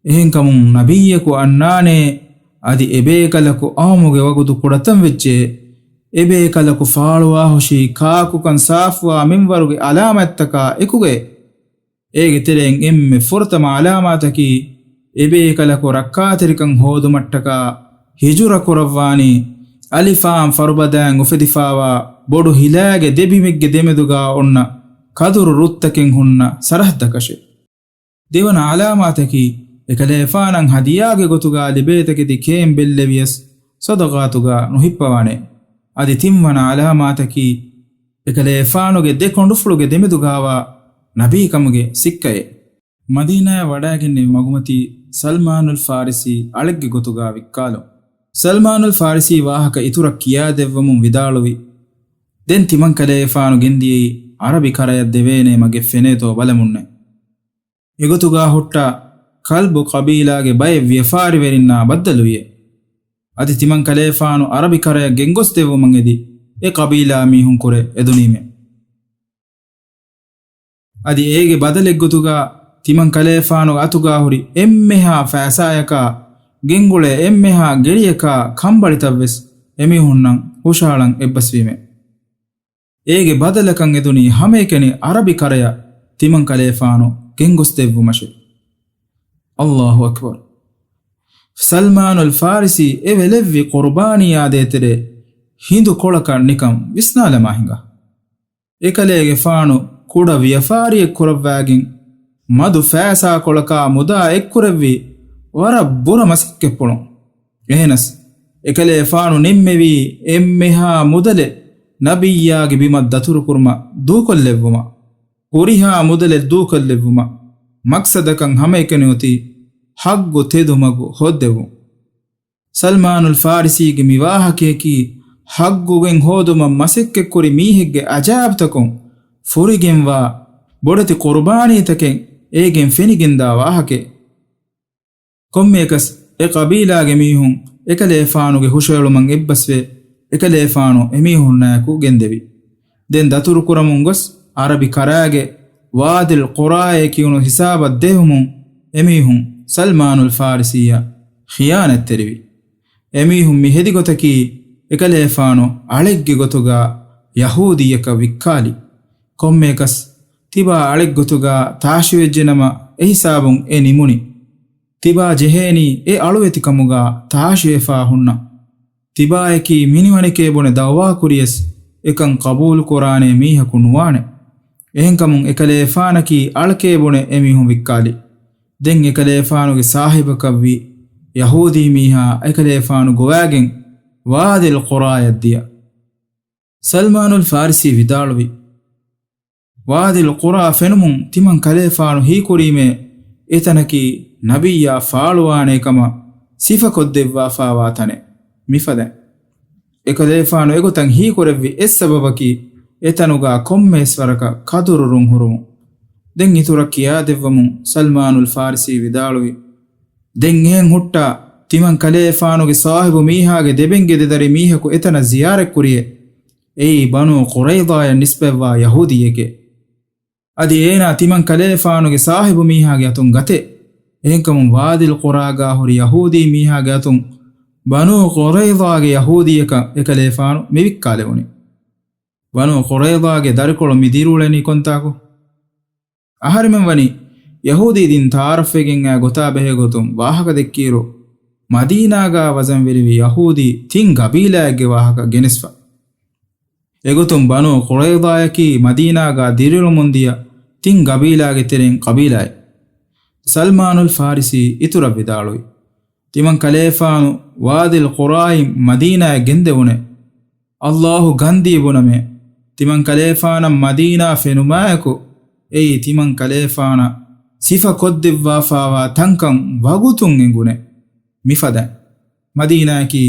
އެހެންކަމުން ނަބިއްޔަކު އަންނާނޭ، އަދި އެބޭކަލަކު އައުމުގެ ވަގުތު ކުޑަތަން ވެއްޖެ. އެބޭކަލަކު ފާޅުވާހުށީ ކާކުކަން ސާފުވާ މިންވަރުގެ އަލާމާތްތަކާ އެކުގައި. އޭގެ ތެރެއިން އެންމެ ފުރަތަމަ އަލާމާތަކީ، އެބޭކަލަކު ރައްކާތެރިކަން ހޯދުމަށްޓަކާ ހިޖުރަ ކުރައްވާނީ، އަލިފާން ފަރުބަދައިން އުފެދިފާވާ ބޮޑު ހިލާގެ ދެބިމެއްގެ ދެމެދުގާ އޮންނަ ކަދުރު ރުއްތަކެއް ހުންނަ ސަރަހައްދަކަށެ. ދެވަނަ އަލާމާތަކީ، އެކަލޭފާނަށް ހަދިޔާގެ ގޮތުގާ ލިބޭތަކެތި ކޭން ބެއްލެވިޔަސް، ޞަދަޤާތުގާ ނުހިއްޕަވާނެ. އަދި ތިންވަނަ އަލާމާތަކީ، އެކަލޭފާނުގެ ދެ ކޮނޑުފުޅުގެ ދެމެދުގާވާ ނަބީކަމުގެ ސިއްކައެއް. މަދީނާއަށް ވަޑައިގެންނެވި މަގުމަތީ ސަލްމާނުލް ފާރިސީ އަޅެއްގެ ގޮތުގާ ވިއްކާލުން. ސަލްމާނުލް ފާރިސީ ވާހަކަ އިތުރަށް ކިޔާދެއްވަމުން ވިދާޅުވި، ދެން ތިމަން ކަލޭފާނު ގެންދިޔައީ ޢަރަބި ކަރަޔަށް ދެވޭނޭ މަގެއް ފެނޭތޯ ބަލަމުންނޭ. އެގޮތުގާ ހުއްޓާ ކަލްބު ޤަބީލާގެ ބައެއް ވިޔަފާރިވެރިންނާ ބައްދަލުވިއޭ. އަދި ތިމަން ކަލޭފާނު ޢަރަބި ކަރަޔަށް ގެންގޮސްދެއްވުމަށް އެދި، އެ ޤަބީލާ މީހުން ކުރެ އެދުނީމޭ. އަދި އޭގެ ބަދަލެއްގޮތުގާ ތިމަން ކަލޭފާނުގެ އަތުގާ ހުރި އެންމެހާ ފައިސާޔަކާ، ގެންގުޅޭ އެންމެހާ ގެޅިޔަކާ ކަނބަޅިތައްވެސް އެމީހުންނަށް ހުށައަޅަން އެއްބަސްވީމޭ. އޭގެ ބަދަލަކަށް އެދުނީ ހަމައެކަނި ޢަރަބި ކަރަޔަށް ތިމަން ކަލޭފާނު ގެންގޮސްދެއްވުމަށެ. އައްލާހު އަކްބަރު. ސަލްމާނުލް ފާރިސީ އެ ވެލެއްވި ޤުރުބާނީއާ ދޭތެރޭ ހިނދު ކޮޅަކަށް ނިކަން ވިސްނާލަމާ ހިނގާ. އެކަލޭގެފާނު ކުޑަ ވިޔަފާރިއެއް ކުރައްވާގެން، މަދު ފައިސާކޮޅަކާ މުދާ އެއްކުރެއްވީ ވަރަށް ބުރަ މަސައްކަތްޕުޅުން. އެހެނަސް، އެކަލޭފާނު ނިންމެވީ އެންމެހާ މުދަލެއް ނަބިއްޔާގެ ބިމަށް ދަތުރުކުރުމަށް ދޫކޮށްލެއްވުމަށް. ހުރިހާ މުދަލެއް ދޫކޮށްލެއްވުމަށް. މަޤްޞަދަކަށް ހަމައެކަނި އޮތީ ޙައްޤު ތެދު މަގު ހޯއްދެވުން. ސަލްމާނުލް ފާރިސީގެ މި ވާހަކަޔަކީ ޙައްޤުގެން ހޯދުމަށް މަސައްކަތްކުރި މީހެއްގެ އަޖާއިބުތަކުން ފުރިގެންވާ ބޮޑެތި ޤުރުބާނީތަކެއް އޭގެން ފެނިގެންދާ ވާހަކައެއް. ކޮންމެއަކަސް އެ ޤަބީލާގެ މީހުން އެކަލޭފާނުގެ ހުށައެޅުމަށް އެއްބަސްވެ، އެކަލޭފާނު އެމީހުންނާއެކު ގެންދެވި. ދެން ދަތުރުކުރަމުން ގޮސް ޢަރަބި ކަރާގެ ވާދިލް ޤުރާއޭ ކިޔުނު ހިސާބަށް ދެވުމުން އެމީހުން ސަލްމާނުލް ފާރިސީއަށް ޚިޔާނަތްތެރިވި. އެމީހުން މި ހެދި ގޮތަކީ އެކަލޭފާނު އަޅެއްގެ ގޮތުގަ ޔަހޫދީއަކަށް ވިއްކާލި. ކޮންމެއަކަސް ތިބާ އަޅެއްގޮތުގަ ތާށިވެއްޖެނަމަ، އެހިސާބުން އެ ނިމުނި. ތިބާ ޖެހޭނީ އެ އަޅުވެތިކަމުގަ ތާށިވެފާ ހުންނަ. ތިބާޔަކީ މިނިވަނެކޭ ބުނެ ދައުވާކުރިޔަސް، އެކަން ޤަބޫލުކުރާނޭ މީހަކު ނުވާނެ. އެހެންކަމުން އެކަލޭފާނަކީ އަޅަކޭ ބުނެ އެމީހުން ވިއްކާލި. ދެން އެކަލޭފާނުގެ ސާހިބަކަށްވީ ޔަހޫދީ މީހާ އެކަލޭފާނު ގޮވާގެން ވާދިލް ޤުރާޔަށް ދިޔަ. ސަލްމާނުލް ފާރިސީ ވިދާޅުވި، ވާދިލް ޤުރާ ފެނުމުން ތިމަން ކަލޭފާނު ހީކުރީމޭ، އެތަނަކީ ނަބިއްޔާ ފާޅުވާނޭ ކަމަށް ސިފަކޮށްދެއްވާފާވާ ތަނެއް. މިފަދައިން އެކަލޭފާނު އެގޮތަށް ހީކުރެއްވި އެއްސަބަބަކީ، އެތަނުގަ ކޮންމެވެސް ވަރަކަށް ކަދުރު ރުންހުރުމުން. ދެން އިތުރަށް ކިޔާދެއްވަމުން ސަލްމާނުލް ފާރިސީ ވިދާޅުވި، ދެން އެހެން ހުއްޓާ، ތިމަން ކަލޭފާނުގެ ސާހިބު މީހާގެ ދެބެންގެ ދެދަރި މީހަކު އެތަނަށް ޒިޔާރަތްކުރިޔޭ. އެއީ ބަނޫ ޤުރައިޟާޔަށް ނިސްބަތްވާ ޔަހޫދީއެކޭ. އަދި އޭނާ ތިމަން ކަލޭފާނުގެ ސާހިބު މީހާގެ އަތުން ގަތޭ. އެހެންކަމުން ވާދިލް ޤުރާގާ ހުރި ޔަހޫދީ މީހާގެ އަތުން ބަނޫ ޤުރައިޟާގެ ޔަހޫދީއަކަށް އެކަލޭފާނު މި ވިއްކާލެވުނީ. ބަނޫ ޤުރައިޟާގެ ދަރިކޮޅު މި ދިރިއުޅެނީ ކޮންތާކު؟ އަހަރެމެން ވަނީ ޔަހޫދީ ދީން ތަޢާރަފްވެގެން އާ ގޮތާ ބެހޭ ގޮތުން ވާހަކަ ދެއްކިއިރު، މަދީނާގާ ވަޒަންވެރިވި ޔަހޫދީ ތިން ގަބީލާއެއްގެ ވާހަކަ ގެނެސްފަ. އެގޮތުން ބަނޫ ޤުރައިޟާޔަކީ މަދީނާގާ ދިރިއުޅުމުން ދިޔަ ތިން ގަބީލާގެ ތެރެއިން ޤަބީލާއެއް. ސަލްމާނުލް ފާރިސީ އިތުރަށް ވިދާޅުވި، ތިމަން ކަލޭފާނު ވާދިލް ޤުރާއިން މަދީނާއަށް ގެންދެވުނޭ. އައްލާހު ގަންދީ ބުނަމޭ، ތިމަން ކަލޭފާނަށް މަދީނާ ފެނުމާއެކު، އެއީ ތިމަން ކަލޭފާނަށް ސިފަ ކޮށްދެއްވާފާވާ ތަންކަން ވަގުތުން އެނގުނޭ. މިފަދައިން މަދީނާއަކީ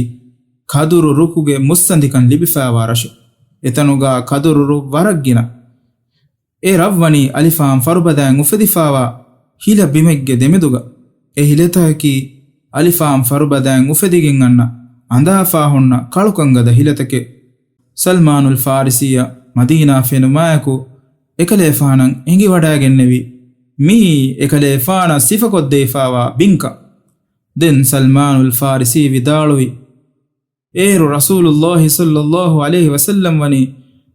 ކަދުރު ރުކުގެ މުއްސަނދިކަން ލިބިފާވާ ރަށެއް. އެތަނުގާ ކަދުރު ރުއް ވަރަށް ގިނަ. އެ ރަށްވަނީ އަލިފާން ފަރުބަދައިން އުފެދިފާވާ ހިލަ ބިމެއްގެ ދެމެދުގަ. އެ ހިލަތަކަކީ އަލިފާން ފަރުބަދައިން އުފެދިގެން އަންނަ އަނދާފާ ހުންނަ ކަޅުކަންގަދަ ހިލަތަކެއް. ސަލްމާނުލް ފާރިސީއަށް މަދީނާ ފެނުމާއެކު އެކަލޭފާނަށް އެނގިވަޑައިގެންނެވި، މިއީ އެކަލޭފާނަށް ސިފަކޮށްދެވިފާވާ ބިންކަން. ދެން ސަލްމާނުލް ފާރިސީ ވިދާޅުވި، އޭރު ރަސޫލުއްލާހި ޞައްލައްލާހު ޢަލައިހި ވަސައްލަމް ވަނީ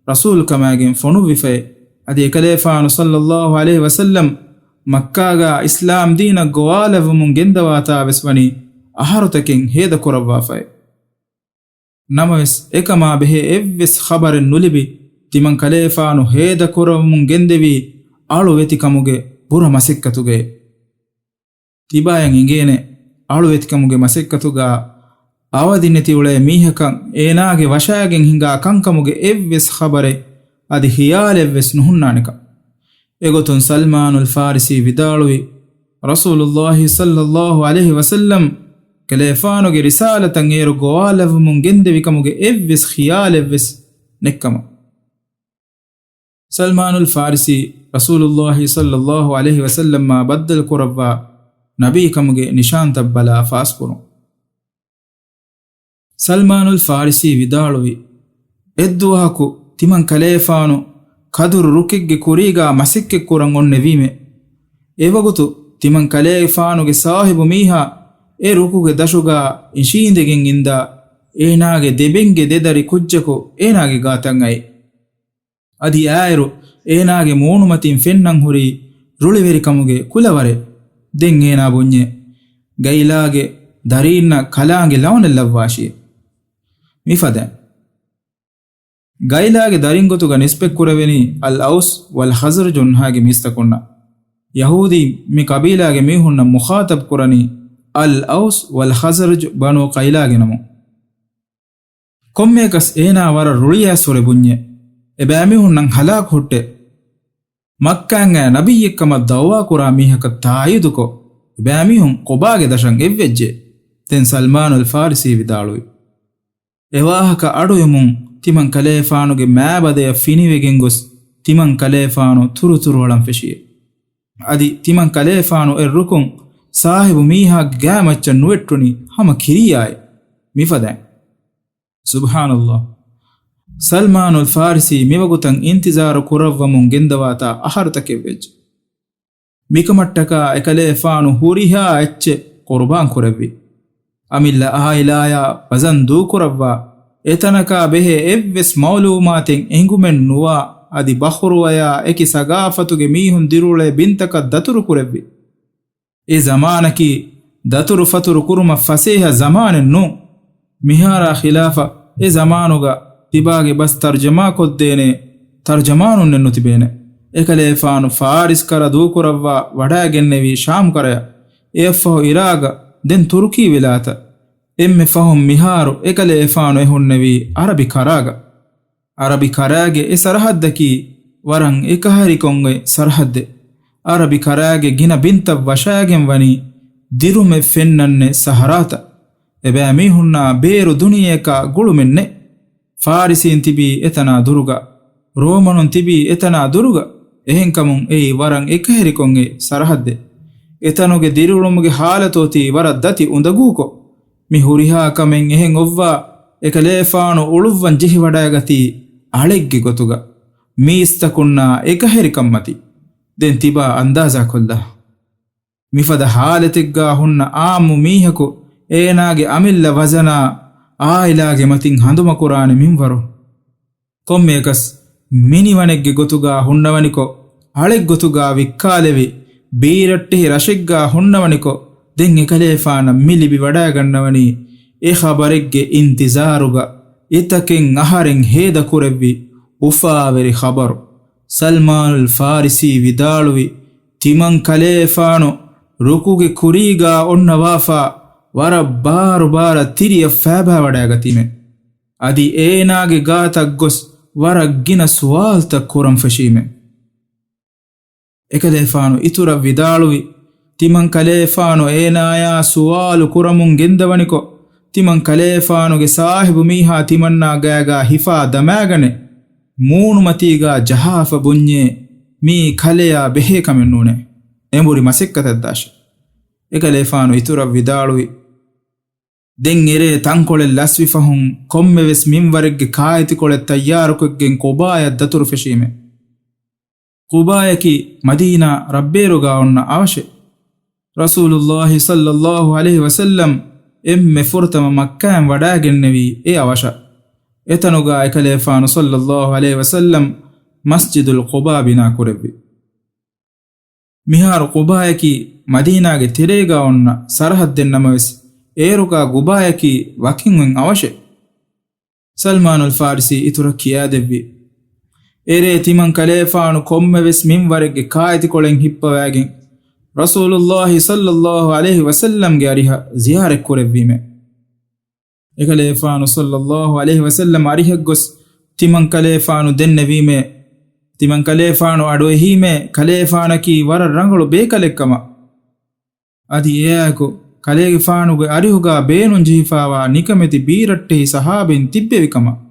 ރަސޫލުކަމާގެން ފޮނުއްވިފައޭ. އަދި އެކަލޭފާނު ޞައްލައްލާހު ޢަލައިހި ވަސައްލަމް މައްކާގާ އިސްލާމް ދީނަށް ގޮވާލައްވަމުން ގެންދަވާތާ ވެސް ވަނީ އަހަރުތަކެއް ހޭދަކުރައްވާފައޭ. ނަމަވެސް، އެކަމާ ބެހޭ އެއްވެސް ޚަބަރެއް ނުލިބި، ތިމަން ކަލޭފާނު ހޭދަކުރައްވަމުން ގެންދެވީ އަޅުވެތިކަމުގެ ބުރަ މަސައްކަތުގައޭ. ތިބާޔަށް އެނގޭނެ، އަޅުވެތިކަމުގެ މަސައްކަތުގާ އަވަދިނެތި އުޅޭ މީހަކަށް އޭނާގެ ވަށައިގެން ހިނގާ ކަންކަމުގެ އެއްވެސް ޚަބަރެއް އަދި ޚިޔާލެއްވެސް ނުހުންނާނެކަން. އެގޮތުން ސަލްމާނުލް ފާރިސީ ވިދާޅުވި، ރަސޫލުއްލާހި ޞައްލައްލާހު ޢަލައިހި ވަސައްލަމް ކަލޭފާނުގެ ރިސާލަތަށް އޭރު ގޮވާލައްވަމުން ގެންދެވިކަމުގެ އެއްވެސް ޚިޔާލެއްވެސް ނެއްކަމަށް. ސަލްމާނުލް ފާރިސީ ރަސޫލުއްލާހި ޞައްލައްލާހު ޢަލައިހި ވަސައްލަމްއާ ބައްދަލުކުރައްވާ ނަބީކަމުގެ ނިޝާންތައް ބަލާ ފާސްކުރުން. ސަލްމާނުލް ފާރިސީ ވިދާޅުވި، އެއްދުވަހަކު ތިމަން ކަލޭފާނު ކަދުރު ރުކެއްގެ ކުރީގާ މަސައްކަތްކުރަން އޮންނެވީމެ. އެވަގުތު ތިމަން ކަލޭފާނުގެ ސާހިބު މީހާ އެ ރުކުގެ ދަށުގާ އިށީނދެގެން އިންދާ، އޭނާގެ ދެބެންގެ ދެދަރި ކުއްޖަކު އޭނާގެ ގާތަށް އައި. އަދި އާއިރު އޭނާގެ މޫނުމަތިން ފެންނަން ހުރީ ރުޅިވެރިކަމުގެ ކުލަވަރެއް. ދެން އޭނާ ބުންޏޭ، ގައިލާގެ ދަރީންނަށް ކަލާނގެ ލަވަނެއް ލައްވާށި. މިފަދައިން ގައިލާގެ ދަރިން ގޮތުގަ ނިސްބަތްކުރެވެނީ އަލް އައުސް ވަލް ޚަޒްރަޖު އޮންހާގެ މީސްތަކުންނަށް. ޔަހޫދީން މި ޤަބީލާގެ މީހުންނަށް މުޚާޠަބް ކުރަނީ އަލް އައުސް ވަލް ޚަޒްރަޖު ބަނޫ ޤައިލާގެ ނަމުން. ކޮންމެއަކަސް އޭނާ ވަރަށް ރުޅިއައިސްފުރެ ބުންޏެ، އެބައިމީހުންނަށް ހަލާކު ހުއްޓެ. މައްކާއިން އައި ނަބިއްޔެއްކަމަށް ދައުވާކުރާ މީހަކަށް ތާއީދުކޮށް، އެބައިމީހުން ޤުބާގެ ދަށަށް އެއްވެއްޖެ. ދެން ސަލްމާނުލް ފާރިސީ ވިދާޅުވި، އެވާހަކަ އަޑުއެހުމުން ތިމަން ކަލޭފާނުގެ މާބަދަޔަށް ފިނިވެގެން ގޮސް، ތިމަން ކަލޭފާނު ތުރުތުރުއަޅަން ފެށިއެ. އަދި ތިމަން ކަލޭފާނު އެއްރުކުން ސާހިބު މީހާގެ ގާމައްޗަށް ނުވެއްޓުނީ ހަމަ ކިރިޔާއެއް. މިފަދައިން. ސުބްޙާނައްލާހް. ސަލްމާނުލް ފާރިސީ މިވަގުތަށް އިންތިޒާރު ކުރައްވަމުން ގެންދަވާތާ އަހަރުތަކެއް ވެއްޖެ. މިކަމަށްޓަކާ އެކަލޭފާނު ހުރިހާ އެއްޗެއް ޤުރުބާން ކުރެއްވި. އަމިއްލަ އާއިލާޔާ ވަޒަން ދޫކުރައްވާ އެތަނަކާ ބެހޭ އެއްވެސް މައުލޫމާތެއް އެނގުމެއް ނުވާ، އަދި ބަޚުރުވަޔާ އެކި ސަގާފަތުގެ މީހުން ދިރިއުޅޭ ބިންތަކަށް ދަތުރު ކުރެއްވި. އެ ޒަމާނަކީ ދަތުރުފަތުރު ކުރުމަށް ފަސޭހަ ޒަމާނެއް ނޫން. މިހާރާ ޚިލާފަށް އެ ޒަމާނުގަ ތިބާގެ ބަސް ތަރުޖަމާކޮށްދޭނެ ތަރުޖަމާނުންނެއް ނުތިބޭނެ. އެކަލޭފާނު ފާރިސް ކަރަ ދޫކުރައްވާ ވަޑައިގެންނެވީ ޝާމް ކަރަޔަށް، އެއަށްފަހު އިރާގަށް، ދެން ތުރުކީ ވިލާތަށް. އެންމެ ފަހުން މިހާރު އެކަލޭފާނު އެ ހުންނެވީ އަރަބި ކަރާގަ. އަރަބި ކަރާގެ އެ ސަރަހައްދަކީ ވަރަށް އެކަހެރިކޮށް އޮތް ސަރަހައްދެއް. އަރަބި ކަރާގެ ގިނަ ބިންތައް ވަށާގެން ވަނީ ދިރުމެއް ފެންނަންނެއް ސަހަރާތައް. އެބައިމީހުންނާ ބޭރު ދުނިޔެއަކާ ގުޅުމެއް ނެތް. ފާރިސީން ތިބީ އެތަނާ ދުރުގަ، ރޯމަނުން ތިބީ އެތަނާ ދުރުގަ. އެހެންކަމުން އެއީ ވަރަށް އެކަހެރިކޮށް އޮތް ސަރަހައްދެއް. އެތަނުގެ ދިރިއުޅުމުގެ ހާލަތު އޮތީ ވަރަށް ދަތި އުނދަގޫކޮށް. މި ހުރިހާ ކަމެއް އެހެން އޮއްވާ، އެކަލޭފާނު އުޅުއްވަން ޖެހިވަޑައިގަތީ އަޅެއްގެ ގޮތުގަ، މީސްތަކުންނާ އެކަހެރިކަންމަތި. ދެން ތިބާ އަންދާޒާކޮށްލާ. މިފަދަ ހާލަތެއްގާ ހުންނަ އާއްމު މީހަކު އޭނާގެ އަމިއްލަ ވަޒަނާ އާއިލާގެ މަތިން ހަނދުމަކުރާނެ މިންވަރު. ކޮންމެއަކަސް މިނިވަނެއްގެ ގޮތުގާ ހުންނަވަނިކޮށް، އަޅެއްގޮތުގާ ވިއްކާލެވި، ބީރައްޓެހި ރަށެއްގާ ހުންނަވަނިކޮށް، ދެން އެކަލޭފާނަށް މި ލިބިވަޑައިގަންނަވަނީ އެ ޚަބަރެއްގެ އިންތިޒާރުގަ އެތަކެއް އަހަރެން ހޭދަކުރެއްވި އުފާވެރި ޚަބަރު. ސަލްމާނުލް ފާރިސީ ވިދާޅުވި، ތިމަން ކަލޭފާނު ރުކުގެ ކުރީގާ އޮންނަވާފާ ވަރަށް ބާރުބާރަށް ތިރިއަށް ފައިބާވަޑައިގަތީމެ. އަދި އޭނާގެ ގާތަށް ގޮސް ވަރަށް ގިނަ ސުވާލުތައް ކުރަން ފެށީމެ. އެކަލޭފާނު އިތުރަށް ވިދާޅުވި، ތިމަން ކަލޭފާނު އޭނާޔާ ސުވާލު ކުރަމުން ގެންދަވަނިކޮށް، ތިމަން ކަލޭފާނުގެ ސާހިބު މީހާ ތިމަންނާ ގާގާ ހިފާ ދަމާގަނެ، މޫނުމަތީގާ ޖަހާފަ ބުންޏޭ، މީ ކަލެޔާ ބެހޭ ކަމެއް ނޫނޭ. އެނބުރި މަސައްކަތަށް ދާށޭ. އެކަލޭފާނު އިތުރަށް ވިދާޅުވި، ދެން އެރޭ ތަންކޮޅެއް ލަސްވި ފަހުން ކޮންމެވެސް މިންވަރެއްގެ ކާއެތިކޮޅެއް ތައްޔާރުކޮށްގެން ޤުބާޔަށް ދަތުރު ފެށީމެ. ޤުބާޔަކީ މަދީނާ ރަށްބޭރުގާ އޮންނަ އަވަށެއް. ރަސޫލުﷲ ޞައްލަﷲ ޢަލައިހި ވަސައްލަމް އެންމެ ފުރަތަމަ މައްކާއިން ވަޑައިގެންނެވީ އެ އަވަށަށް. އެތަނުގާ އެކަލޭފާނު ޞައްލަﷲ ޢަލައިހި ވަސައްލަމް މަސްޖިދުލް ޤުބާ ބިނާ ކުރެއްވި. މިހާރު ޤުބާޔަކީ މަދީނާގެ ތެރޭގާ އޮންނަ ސަރަހައްދެއް ނަމަވެސް، އޭރުގާ ޤުބާޔަކީ ވަކިން އޮތް އަވަށެއް. ސަލްމާނުލް ފާރިސީ އިތުރަށް ކިޔާދެއްވި، އެރޭ ތިމަން ކަލޭފާނު ކޮންމެވެސް މިންވަރެއްގެ ކާއެތިކޮޅެއް ހިއްޕަވައިގެން، ރަސޫލުﷲ ޞައްލަﷲ ޢަލައިހި ވަސައްލަމްގެ އަރިހަށް ޒިޔާރަތް ކުރެއްވީމެ. އެކަލޭފާނު ޞައްލަﷲ ޢަލައިހި ވަސައްލަމް އަރިހަށް ގޮސް ތިމަން ކަލޭފާނު ދެންނެވީމޭ. ތިމަން ކަލޭފާނު އަޑުއެހީމޭ، ކަލޭފާނަކީ ވަރަށް ރަނގަޅު ބޭކަލެއްކަމަށް. އަދި އެއާއެކު ކަލޭގެފާނުގެ އަރިހުގާ ބޭނުން ޖެހިފާވާ ނިކަމެތި ބީރައްޓެހި ޞަޙާބީން ތިއްބެވި ކަމަށް.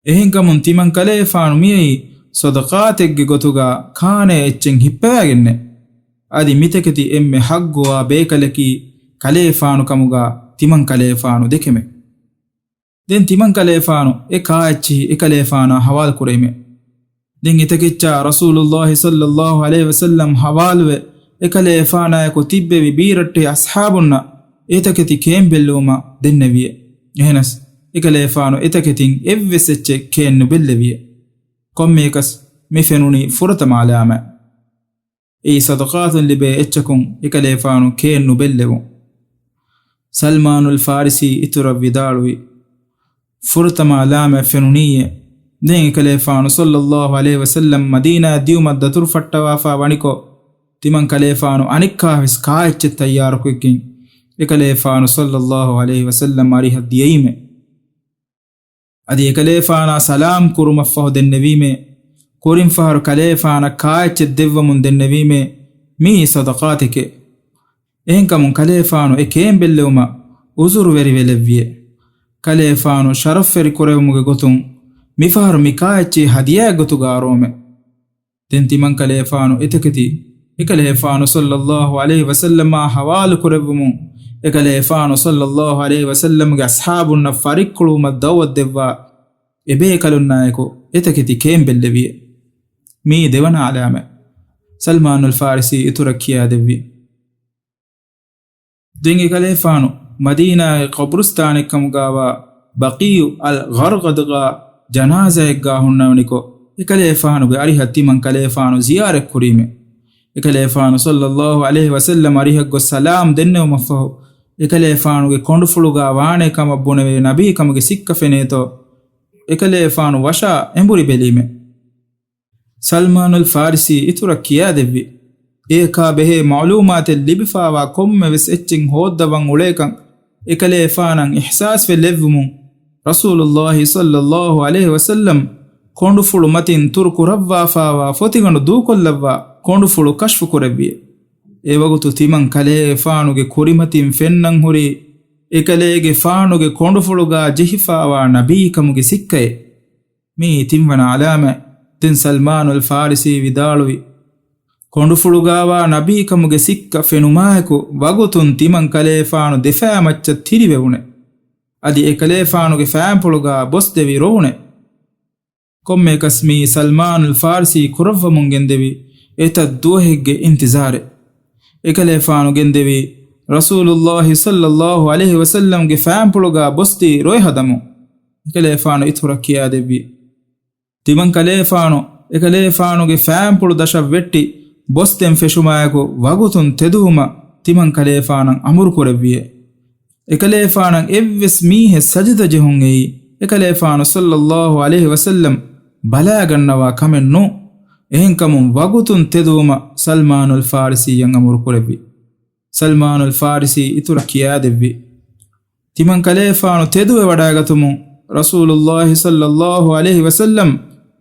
އެހެންކަމުން ތިމަން ކަލޭފާނު މިއައީ ޞަދަޤާތެއްގެ ގޮތުގާ ކާނޭ އެއްޗެއް ހިއްޕަވައިގެންނޭ. އަދި މިތަކެތި އެންމެ ޙައްޤުވާ ބޭކަލަކީ ކަލޭފާނު ކަމުގާ ތިމަން ކަލޭފާނު ދެކެމެ. ދެން ތިމަން ކަލޭފާނު އެ ކާއެއްޗިހި އެކަލޭފާނާ ޙަވާލު ކުރެއިމެ. ދެން އެތަކެއްޗާ ރަސޫލުﷲ ޞައްލަﷲ ޢަލައިހި ވަސައްލަމް ޙަވާލުވެ، އެކަލޭފާނާއެކު ތިއްބެވި ބީރައްޓެހި އަޞްޙާބުންނަށް އެތަކެތި ކޭން ބެއްލެވުމަށް ދެންނެވިއެ. އެހެނަސް، އެކަލޭފާނު އެތަކެތިން އެއްވެސް އެއްޗެއް ކޭން ނުބެއްލެވިއެ. ކޮންމެއަކަސް މި ފެނުނީ ފުރަތަމަ ޢަލާމާތް. އެއީ ޞަދަޤާތުން ލިބޭ އެއްޗަކުން އެކަލޭފާނު ކޭން ނުބެއްލެވުން. ސަލްމާނުލް ފާރިސީ އިތުރަށް ވިދާޅުވި، ފުރަތަމަ ޢަލާމާތް ފެނުނީއޭ. ދެން އެކަލޭފާނު ޞައްލަﷲ ޢަލައިހި ވަސައްލަމް މަދީނާއަށް ދިޔުމަށް ދަތުރު ފައްޓަވާފާ ވަނިކޮށް، ތިމަން ކަލޭފާނު އަނެއްކާވެސް ކާއެއްޗެއް ތައްޔާރުކޮށްގެން، އެކަލޭފާނު ޞައްލަﷲ ޢަލައިހި ވަސައްލަމް އަރިހަށް ދިޔައީމޭ. އަދި އެކަލޭފާނާ ސަލާމް ކުރުމަށްފަހު ދެންނެވީމޭ. ކުރިންފަހަރު ކަލޭފާނަށް ކާއެއްޗެއް ދެއްވަމުން ދެންނެވީމޭ، މިއީ ޞަދަޤާތެކޭ. އެހެންކަމުން ކަލޭފާނު އެ ކޭން ބެއްލެވުމަށް ޢުޛުރުވެރިވެލެއްވިއޭ. ކަލޭފާނު ޝަރަފްވެރި ކުރެވުމުގެ ގޮތުން މިފަހަރު މި ކާއެއްޗިހި ހަދިޔާއެއް ގޮތުގަ އަރުވަމޭ. ދެން ތިމަން ކަލޭފާނު އެތަކެތި އެކަލޭފާނު ޞައްލަﷲ ޢަލައިހި ވަސައްލަމާ ޙަވާލު ކުރެއްވުމުން، އެކަލޭފާނު ޞައްލަﷲ ޢަލައިހި ވަސައްލަމްގެ އަޞްޙާބުންނަށް ފަރިއްކުޅުވުމަށް ދަޢުވަތު ދެއްވާ އެބޭކަލުންނާއެކު އެތަކެތި ކޭން ބެއްލެވިއޭ. މިއީ ދެވަނަ ޢަލާމާތް. ސަލްމާނުލް ފާރިސީ އިތުރަށް ކިޔާދެއްވި. ދެން އެކަލޭފާނު މަދީނާގެ ޤަބުރުސްތާނެއްކަމުގާވާ ބަޤީޢު އަލް ޣަރްޤަދުގާ ޖަނާޒާއެއްގާ ހުންނަވަނިކޮށް، އެކަލޭފާނުގެ އަރިހަށް ތިމަން ކަލޭފާނު ޒިޔާރަތް ކުރީމެ. އެކަލޭފާނު ޞައްލައްލާހު ޢަލައިހި ވަސައްލަމް އަރިހަށް ގޮސް ސަލާމް ދެންނެވުމަށްފަހު، އެކަލޭފާނުގެ ކޮނޑުފުޅުގާ ވާނޭ ކަމަށް ބުނެވޭ ނަބީ ކަމުގެ ސިއްކަ ފެނޭތޯ، އެކަލޭފާނު ވަށާ އެނބުރި ބެލީމެ. ސަލްމާނުލް ފާރިސީ އިތުރަށް ކިޔާދެއްވި، އެޔަކާ ބެހޭ މަޢުލޫމާތެއް ލިބިފާވާ ކޮންމެވެސް އެއްޗެއް ހޯއްދަވަން އުޅޭކަން އެކަލޭފާނަށް އިޙްސާސްވެ ލެއްވުމުން، ރަސޫލުއްލާހި ޞައްލައްލާހު ޢަލައިހި ވަސައްލަމް ކޮނޑުފުޅު މަތިން ތުރު ކުރައްވާފާވާ ފޮތިގަނޑު ދޫކޮށްލައްވާ ކޮނޑުފުޅު ކަޝްފު ކުރެއްވިއެ. އެވަގުތު ތިމަން ކަލޭގެފާނުގެ ކުރިމަތިން ފެންނަން ހުރީ، އެކަލޭގެފާނުގެ ކޮނޑުފުޅުގާ ޖެހިފާވާ ނަބީ ކަމުގެ ސިއްކައެއް. މިއީ ތިންވަނަ އަލާމަތް. ދެން ސަލްމާނުލް ފާރިސީ ވިދާޅުވި، ކޮނޑުފުޅުގާވާ ނަބީ ކަމުގެ ސިއްކަ ފެނުމާއެކު ވަގުތުން ތިމަން ކަލޭފާނު ދެފާމައްޗަށް ތިރިވެވުނެ. އަދި އެކަލޭފާނުގެ ފާންޕުޅުގާ ބޮސްދެވި ރޮވުނެ. ކޮންމެއަކަސް މިއީ ސަލްމާނުލް ފާރިސީ ކުރައްވަމުން ގެންދެވި އެތައް ދުވަހެއްގެ އިންތިޒާރެއް. އެކަލޭފާނު ގެންދެވީ، ރަސޫލުއްލާހި ޞައްލައްލާހު ޢަލައިހި ވަސައްލަމްގެ ފާންޕުޅުގާ ބޮސްދީ ރޮއެ ހަދަމުން. އެކަލޭފާނު އިތުރަށް ކިޔާދެއްވި، ތިމަން ކަލޭފާނު އެކަލޭފާނުގެ ފާންޕުޅު ދަށަށް ވެއްޓި ބޮސްދެން ފެށުމާއެކު ވަގުތުން ތެދުވުމަށް ތިމަން ކަލޭފާނަށް އަމުރު ކުރެއްވިއެ. އެކަލޭފާނަށް އެއްވެސް މީހެއް ސަޖިދަ ޖެހުން އެއީ، އެކަލޭފާނު ޞައްލައްލާހު ޢަލައިހި ވަސައްލަމް ބަލާގަންނަވާ ކަމެއް ނޫން. އެހެންކަމުން ވަގުތުން ތެދުވުމަށް ސަލްމާނުލް ފާރިސީއަށް އަމުރު ކުރެއްވި. ސަލްމާނުލް ފާރިސީ އިތުރަށް ކިޔާދެއްވި، ތިމަން ކަލޭފާނު ތެދުވެ ވަޑައިގަތުމުން، ރަސޫލުއްލާހި ޞައްލައްލާހު ޢަލައިހި ވަސައްލަމް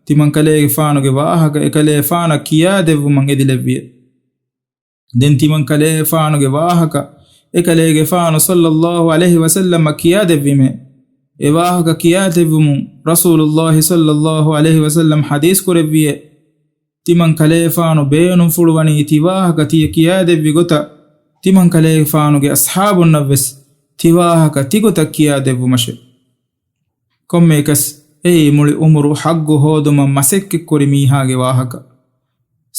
ތިމަން ކަލޭގެފާނުގެ ވާހަކަ އެކަލޭފާނަށް ކިޔާދެއްވުމަށް އެދިލެއްވިއެ. ދެން ތިމަން ކަލޭފާނުގެ ވާހަކަ އެކަލޭގެފާނު ޞައްލައްލާހު ޢަލައިހި ވަސައްލަމަށް ކިޔާދެއްވީމެ. އެ ވާހަކަ ކިޔާދެއްވުމުން، ރަސޫލުއްލާހި ޞައްލައްލާހު ޢަލައިހި ވަސައްލަމް ޙަދީޘް ކުރެއްވިއެ. ތިމަން ކަލޭފާނު ބޭނުންފުޅުވަނީ ތި ވާހަކަ ތިޔަ ކިޔާދެއްވި ގޮތަށް، ތިމަން ކަލޭފާނުގެ އަޞްޙާބުންނަށްވެސް ތި ވާހަކަ ތިގޮތަށް ކިޔާދެއްވުމަށެ. ކޮންމެއަކަސް އެއީ މުޅި އުމުރު ޙައްޤު ހޯދުމަށް މަސައްކަތްކުރި މީހާގެ ވާހަކަ.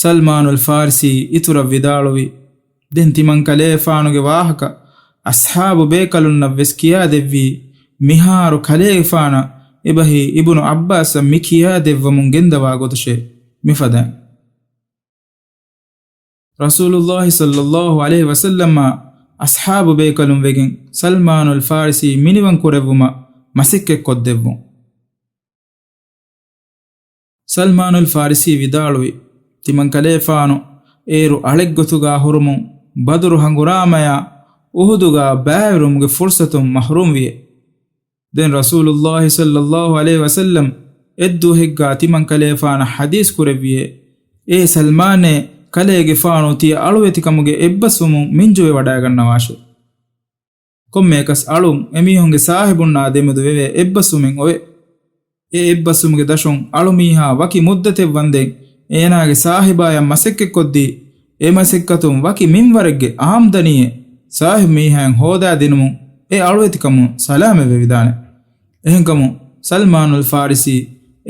ސަލްމާނުލް ފާރިސީ އިތުރަށް ވިދާޅުވި، ދެން ތިމަން ކަލޭފާނުގެ ވާހަކަ އަޞްޙާބު ބޭކަލުންނަށްވެސް ކިޔާދެއްވީ، މިހާރު ކަލޭގެފާނަށް އެބަހީ އިބްނު ޢައްބާސަށް މި ކިޔާދެއްވަމުން ގެންދަވާ ގޮތަށޭ. މިފަދައިން ރަސޫލުއްލާހި ޞައްލައްލާހު ޢަލައިހި ވަސައްލަމާ އަޞްޙާބު ބޭކަލުން ވެގެން ސަލްމާނުލް ފާރިސީ މިނިވަން ކުރެއްވުމަށް މަސައްކަތް ކޮށްދެއްވުން. ސަލްމާނުލް ފާރިސީ ވިދާޅުވި، ތިމަން ކަލޭފާނު އޭރު އަޅެއްގޮތުގާ ހުރުމުން ބަދުރު ހަނގުރާމަޔާ އުޙުދުގާ ބައިވެރިވުމުގެ ފުރުޞަތުން މަޙްރޫމް ވިއެ. ދެން ރަސޫލުއްލާހި ޞައްލައްލާހު ޢަލައިހި ވަސައްލަމް އެއްދުވަހެއްގާ ތިމަން ކަލޭފާނަށް ޙަދީޘް ކުރެއްވިއޭ، އޭ ސަލްމާނޭ، ކަލޭގެފާނު ތިޔަ އަޅުވެތިކަމުގެ އެއްބަސްވުމުން މިންޖުވެވަޑައިގަންނަވާށޭ. ކޮންމެއަކަސް އަޅުން އެމީހުންގެ ސާހިބުންނާ ދެމެދު ވެވޭ އެއްބަސްވުމެއް އޮވޭ. އެ އެއްބަސްވުމުގެ ދަށުން އަޅުމީހާ ވަކި މުއްދަތެއް ވަންދެން އޭނާގެ ސާހިބާޔަށް މަސައްކަތްކޮށްދީ، އެ މަސައްކަތުން ވަކި މިންވަރެއްގެ އާމްދަނީއެއް ސާހިބު މީހާއިން ހޯދާދިނުމުން އެ އަޅުވެތިކަމުން ސަލާމަތްވެވިދާނެ. އެހެންކަމުން ސަލްމާނުލް ފާރިސީ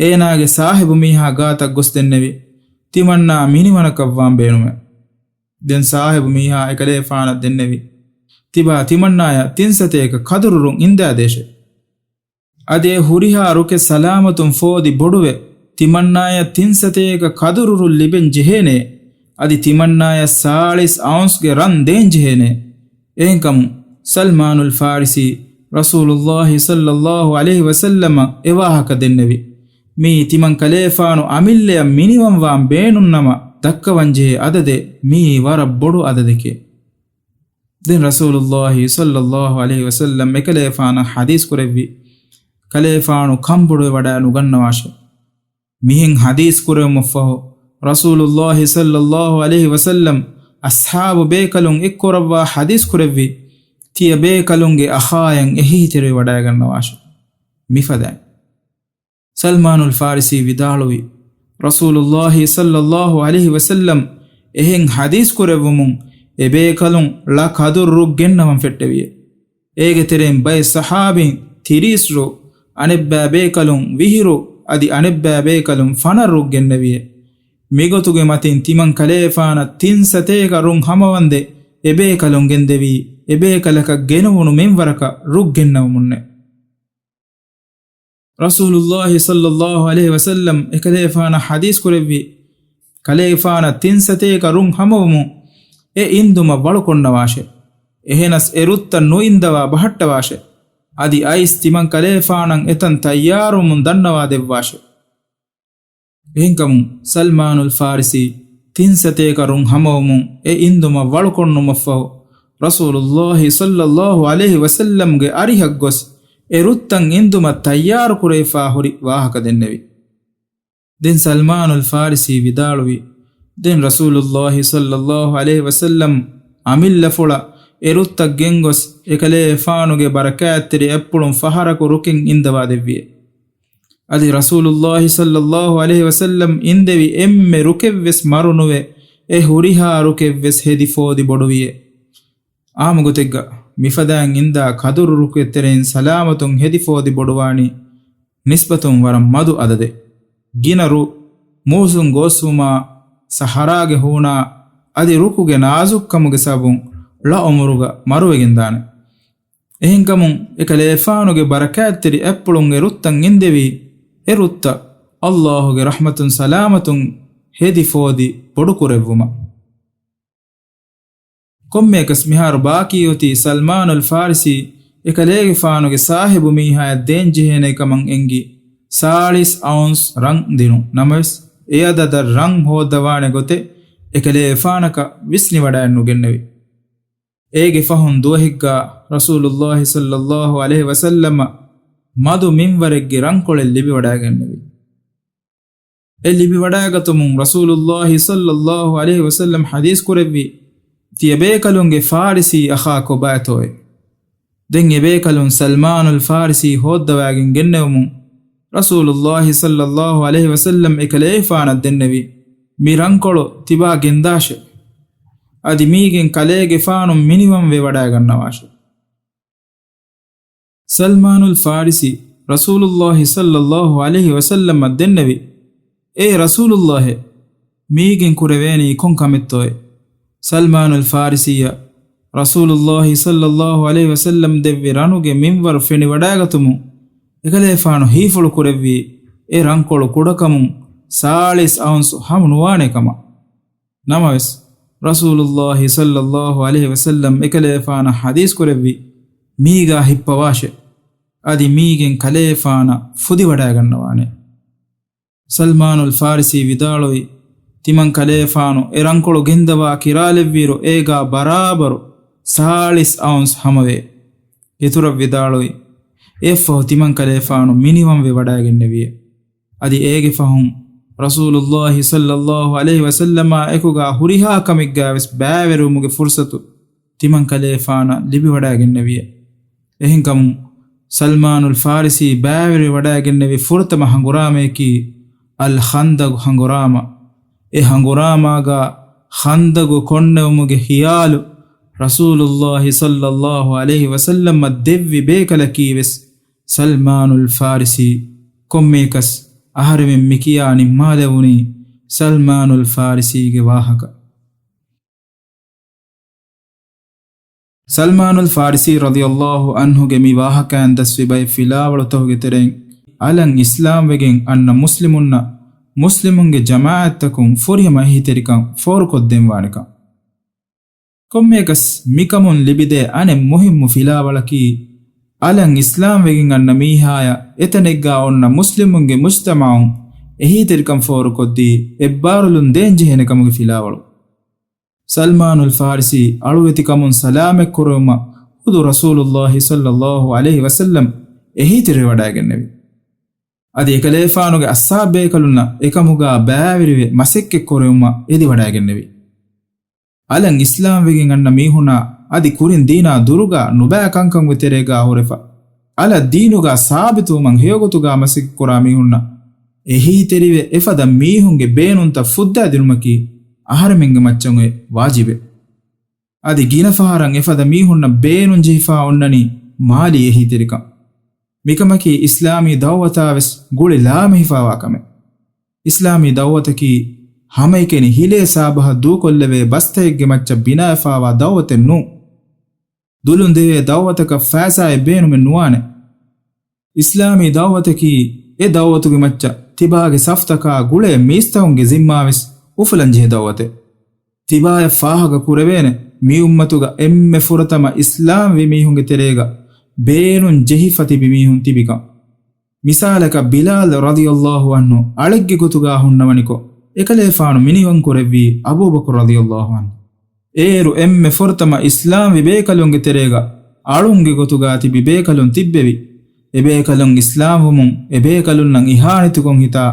އޭނާގެ ސާހިބު މީހާ ގާތަށް ގޮސް ދެންނެވި، ތިމަންނާ މިނިވަނަކަށްވާން ބޭނުމޭ. ދެން ސާހިބު މީހާ އެކަލޭފާނަށް ދެންނެވި، ތިބާ ތިމަންނާޔަށް ތިން ސަތޭކަ ކަދުރު ރުއް އިންދާދޭށޭ. އަދި އެ ހުރިހާ ރުކެއް ސަލާމަތުން ފޯދި ބޮޑުވެ، ތިމަންނާޔަށް ތިން ސަތޭކަ ކަދުރު ރުއް ލިބެން ޖެހޭނޭ. އަދި ތިމަންނާޔަށް ސާޅީސް އައުންސްގެ ރަން ދޭން ޖެހޭނޭ. އެހެންކަމުން، ސަލްމާނުލް ފާރިސީ ރަސޫލުއްލާހި ޞައްލައްލާހު ޢަލައިހި ވަސައްލަމަށް އެ ވާހަކަ ދެންނެވި. މިއީ ތިމަން ކަލޭފާނު އަމިއްލަޔަށް މިނިވަންވާން ބޭނުންނަމަ ދައްކަވަންޖެހޭ އަދަދެއް. މިއީ ވަރަށް ބޮޑު އަދަދެކޭ. ދެން ރަސޫލުއްލާހި ޞައްލައްލާހު ޢަލައިހި ވަސައްލަމް އެކަލޭފާނަށް ޙަދީޘް ކުރެއްވި، ކަލޭފާނު ކަންބޮޑުވެވަޑައި ނުގަންނަވާށޭ. މިހެން ޙަދީޘް ކުރެވުމަށްފަހު، ރަސޫލުއްލާހި ޞައްލައްލާހު ޢަލައިހި ވަސައްލަމް އަޞްޙާބު ބޭކަލުން އެއްކުރައްވާ ޙަދީޘް ކުރެއްވި، ތިޔަ ބޭކަލުންގެ އަޚާޔަށް އެހީތެރިވެވަޑައިގަންނަވާށޭ. މިފަދައިން. ސަލްމާނުލް ފާރިސީ ވިދާޅުވި، ރަސޫލުއްލާހި ޞައްލައްލާހު ޢަލައިހި ވަސައްލަމް އެހެން ޙަދީޘް ކުރެއްވުމުން، އެ ބޭކަލުން ޅަ ކަދުރު ރުއް ގެންނަވަން ފެއްޓެވިއެ. އޭގެ ތެރެއިން ބައެއް ޞަޙާބީން ތިރީސް ރުއް، އަނެއްބައި ބޭކަލުން ވިހި ރުއް، އަދި އަނެއްބައި ބޭކަލުން ފަނަރަ ރުއް ގެންނެވިއެ. މިގޮތުގެ މަތިން ތިމަން ކަލޭފާނަށް ތިން ސަތޭކަ ރުން ހަމަވަންދެން އެ ބޭކަލުން ގެންދެވީ، އެ ބޭކަލަކަށް ގެނުވުނު މިންވަރަކަށް ރުއް ގެންނަވަމުންނެ. ރަސޫލުﷲ ޞައްލަﷲ ޢަލައިހި ވަސައްލަމް އެކަލޭފާނަށް ޙަދީޘް ކުރެއްވި، ކަލޭފާނަށް ތިން ސަތޭކަ ރުން ހަމަވުމުން އެ އިންދުމަށް ވަޅުކޮށްނަވާށެ. އެހެނަސް އެ ރުއްތައް ނުއިންދަވާ ބަހައްޓަވާށެ. އަދި އައިސް ތިމަން ކަލޭފާނަށް އެތަން ތައްޔާރުވުމުން ދަންނަވާ ދެއްވާށެ. އެހެންކަމުން ސަލްމާނުލް ފާރިސީ ތިން ސަތޭކަ ރުން ހަމަވުމުން އެ އިންދުމަށް ވަޅުކޮށްނުމަށްފަހު، ރަސޫލުﷲ ޞައްލަﷲ ޢަލައިހި ވަސައްލަމްގެ އަރިހަށް ގޮސް އެ ރުއްތައް އިންދުމަށް ތައްޔާރު ކުރެވިފާ ހުރި ވާހަކަ ދެންނެވި. ދެން ސަލްމާނުލް ފާރިސީ ވިދާޅުވި، ދެން ރަސޫލުﷲ ޞައްލަﷲ ޢަލައިހި ވަސައްލަމް އަމިއްލަފުޅަށް އެ ރުއްތައް ގެންގޮސް އެކަލޭފާނުގެ ބަރަކާތްތެރި އަތްޕުޅުން ފަހަރަކު ރުކެއް އިންދަވާ ދެއްވިއެ. އަދި ރަސޫލުﷲ ޞައްލަﷲ ޢަލައިހި ވަސައްލަމް އިންދެވި އެންމެ ރުކެއްވެސް މަރުނުވެ، އެ ހުރިހާ ރުކެއްވެސް ހެދި ފޯދި ބޮޑުވިއެ. އާއްމުގޮތެއްގަ މިފަދައިން އިންދާ ކަދުރު ރުކެއް ތެރެއިން ސަލާމަތުން ހެދި ފޯދި ބޮޑުވާނީ ނިސްބަތުން ވަރަށް މަދު އަދަދެއް. ގިނަ ރުއް، މޫސުން ގޯސްވުމާ، ސަހަރާގެ ހޫނާ އަދި ރުކުގެ ނާޒުކްކަމުގެ ސަބަބުން ޅަ އުމުރުގަ މަރުވެގެންދާނެ. އެހެންކަމުން އެކަލޭފާނުގެ ބަރަކާތްތެރި އަތްޕުޅުން އެ ރުއްތައް އިންދެވީ، އެ ރުއްތައް ﷲ ގެ ރަޙްމަތުން ސަލާމަތުން ހެދި ފޯދި ބޮޑުކުރެއްވުމަށް. ކޮންމެއަކަސް މިހާރު ބާކީ އޮތީ ސަލްމާނުލް ފާރިސީ އެކަލޭގެފާނުގެ ސާހިބު މީހާޔަށް ދޭންޖެހޭނޭ ކަމަށް އެންގި ސާޅީސް އައުންސް ރަން ދިނުން. ނަމަވެސް، އެ އަދަދަށް ރަން ހޯއްދަވާނެ ގޮތެއް އެކަލޭގެފާނަކަށް ވިސްނިވަޑައެއްނުގެންނެވި. އޭގެ ފަހުން ދުވަހެއްގާ ރަސޫލުﷲ ޞައްލަﷲ ޢަލައިހި ވަސައްލަމަށް މަދު މިންވަރެއްގެ ރަންކޮޅެއް ލިބިވަޑައިގެންނެވި. އެ ލިބިވަޑައިގަތުމުން ރަސޫލުﷲ ޞައްލަﷲ ޢަލައިހި ވަސައްލަމް ޙަދީޘް ކުރެއްވި، ތިޔަބޭކަލުންގެ ފާރިސީ އަޚާ ކޮބާތޯއޭ؟ ދެން އެބޭކަލުން ސަލްމާނުލް ފާރިސީ ހޯއްދަވާގެން ގެންނެވުމުން، ރަސޫލުﷲ ޞައްލަﷲ ޢަލައިހި ވަސައްލަމް އެކަލޭގެފާނަށް ދެންނެވި، މި ރަންކޮޅު ތިބާ ގެންދާށޭ. އަދި މީގެން ކަލޭގެފާނު މިނިވަންވެ ވަޑައިގަންނަވާށޭ. ސަލްމާނުލް ފާރިސީ ރަސޫލުﷲ ޞައްލަﷲ ޢަލައިހި ވަސައްލަމަށް ދެންނެވި، އޭ ރަސޫލުﷲ، މީގެން ކުރެވޭނީ ކޮން ކަމެއްތޯއޭ؟ ސަލްމާނުލް ފާރިސީއަށް ރަސޫލުﷲ ޞައްލަﷲ ޢަލައިހި ވަސައްލަމް ދެއްވި ރަނުގެ މިންވަރު ފެނިވަޑައިގަތުމުން، އެކަލޭފާނު ހީފުޅު ކުރެއްވީ، އެ ރަންކޮޅު ކުޑަކަމުން ސާޅީސް އައުންސް ހަމަ ނުވާނޭ ކަމަށް. ނަމަވެސް، ރަސޫލުﷲ ޞައްލަﷲ ޢަލައިހި ވަސައްލަމް އެކަލޭފާނަށް ޙަދީޘް ކުރެއްވި، މީގާ ހިއްޕަވާށޭ. އަދި މީގެން ކަލޭފާނަށް ފުދިވަޑައިގަންނަވާނޭ. ސަލްމާނުލް ފާރިސީ ވިދާޅުވި، ތިމަން ކަލޭފާނު އެ ރަންކޮޅު ގެންދަވާ ކިރާލެއްވިއިރު އޭގާ ބަރާބަރު ސާޅީސް އައުންސް ހަމަވޭ. އިތުރަށް ވިދާޅުވި، އެއަށްފަހު ތިމަން ކަލޭފާނު މިނިވަންވެ ވަޑައިގެންނެވިއެ. އަދި އޭގެ ފަހުން ރަސޫލުﷲ ޞައްލަﷲ ޢަލައިހި ވަސައްލަމާ އެކުގާ ހުރިހާ ކަމެއްގާވެސް ބައިވެރިވުމުގެ ފުރުޞަތު ތިމަން ކަލޭފާނަށް ލިބިވަޑައިގެންނެވިއެ. އެހެންކަމުން، ސަލްމާނުލް ފާރިސީ ބައިވެރިވެވަޑައިގެންނެވި ފުރަތަމަ ހަނގުރާމަޔަކީ އަލް ޚަންދަގު ހަނގުރާމަ. އެ ހަނގުރާމާގާ ޚަންދަގު ކޮންނެވުމުގެ ޚިޔާލު ރަސޫލުﷲ ޞައްލަﷲ ޢަލައިހި ވަސައްލަމަށް ދެއްވި ބޭކަލަކީވެސް ސަލްމާނުލް ފާރިސީ. ކޮންމެއަކަސް އަހަރެމެން މިކިޔާ ނިންމާލެވުނީ ސަލްމާނުލް ފާރިސީގެ ވާހަކަ. ސަލްމާނުލް ފާރިސީ ރަޟިޔަﷲ ޢަންހުގެ މި ވާހަކައިން ދަސްވި ބައެއް ފިލާވަޅުތަކުގެ ތެރެއިން، އަލަށް އިސްލާމްވެގެން އަންނަ މުސްލިމުންނަށް، މުސްލިމުންގެ ޖަމާޢަތްތަކުން ފުރިހަމަ އެހީތެރިކަން ފޯރުކޮށްދޭންވާނެކަން. ކޮންމެއަކަސް މިކަމުން ލިބިދޭ އަނެއް މުހިއްމު ފިލާވަޅަކީ، އަލަށް އިސްލާމްވެގެން އަންނަ މީހާޔަށް އެތަނެއްގާ އޮންނަ މުސްލިމުންގެ މުޖްތަމަޢުން އެހީތެރިކަން ފޯރުކޮށްދީ، އެއްބާރުލުން ދޭންޖެހޭނެ ކަމުގެ ފިލާވަޅު. ސަލްމާނުލް ފާރިސީ އަޅުވެތިކަމުން ސަލާމަތްކުރެވުމަށް ޚުދު ރަސޫލުﷲ ޞައްލަﷲ ޢަލައިހި ވަސައްލަމް އެހީތެރިވެވަޑައިގެންނެވި. އަދި އެކަލޭފާނުގެ އަޞްޙާބުބޭކަލުންނަށް އެކަމުގާ ބައިވެރިވެ މަސައްކަތްކުރެވުމަށް އެދިވަޑައިގެންނެވި. އަލަށް އިސްލާމްވެގެން އަންނަ މީހުނާ އަދި ކުރިން ދީނާ ދުރުގާ ނުބައި ކަންކަމުގެ ތެރޭގާ ހުރެފަ، އަލަށް ދީނުގާ ސާބިތުވުމަށް ހެޔޮގޮތުގާ މަސައްކަތްކުރާ މީހުންނަށް އެހީތެރިވެ، އެފަދަ މީހުންގެ ބޭނުންތައް ފުއްދާދިނުމަކީ އަހަރެމެންގެ މައްޗަށް އޮތް ވާޖިބެއް. އަދި ގިނަ ފަހަރަށް އެފަދަ މީހުންނަށް ބޭނުންޖެހިފާ އޮންނަނީ މާލީ އެހީތެރިކަން. މިކަމަކީ އިސްލާމީ ދަޢުވަތާވެސް ގުޅި ލާމެހިފާވާ ކަމެއް. އިސްލާމީ ދަޢުވަތަކީ ހަމައެކަނި ހިލޭ ސާބަހަށް ދޫކޮށްލެވޭ ބަސްތައެއްގެ މައްޗަށް ބިނާވެފާވާ ދަޢުވަތެއް ނޫން. ދުލުން ދެވޭ ދަޢުވަތަކަށް ފައިސާއެއް ބޭނުމެއް ނުވާނެ. އިސްލާމީ ދައުވަތަކީ އެ ދައުވަތުގެ މައްޗަށް ތިބާގެ ސަފްތަކާ ގުޅޭ މީސްތަކުންގެ ޒިންމާވެސް އުފުލަންޖެހޭ ދައުވަތެއް. ތިބާޔަށް ފާހަގަ ކުރެވޭނެ މި އުއްމަތުގަ އެންމެ ފުރަތަމަ އިސްލާމްވި މީހުންގެ ތެރޭގަ ބޭނުން ޖެހިފަ ތިބި މީހުން ތިބިކަން. މިސާލަކަށް ބިލާލް ރަޟިޔަﷲ ޢަންހު އަޅެއްގެ ގޮތުގަ ހުންނަވަނިކޮށް، އެކަލޭފާނު މިނިވަންކުރެއްވީ އަބޫބަކުރު ރަޟިޔަﷲ ޢަންހު. އޭރު އެންމެ ފުރަތަމަ އިސްލާމްވި ބޭކަލުންގެ ތެރޭގަ އަޅުންގެ ގޮތުގަ ތިބި ބޭކަލުން ތިއްބެވި. އެބޭކަލުން އިސްލާމްވުމުން އެބޭކަލުންނަށް އިހާނެތިކޮށް ހިތާ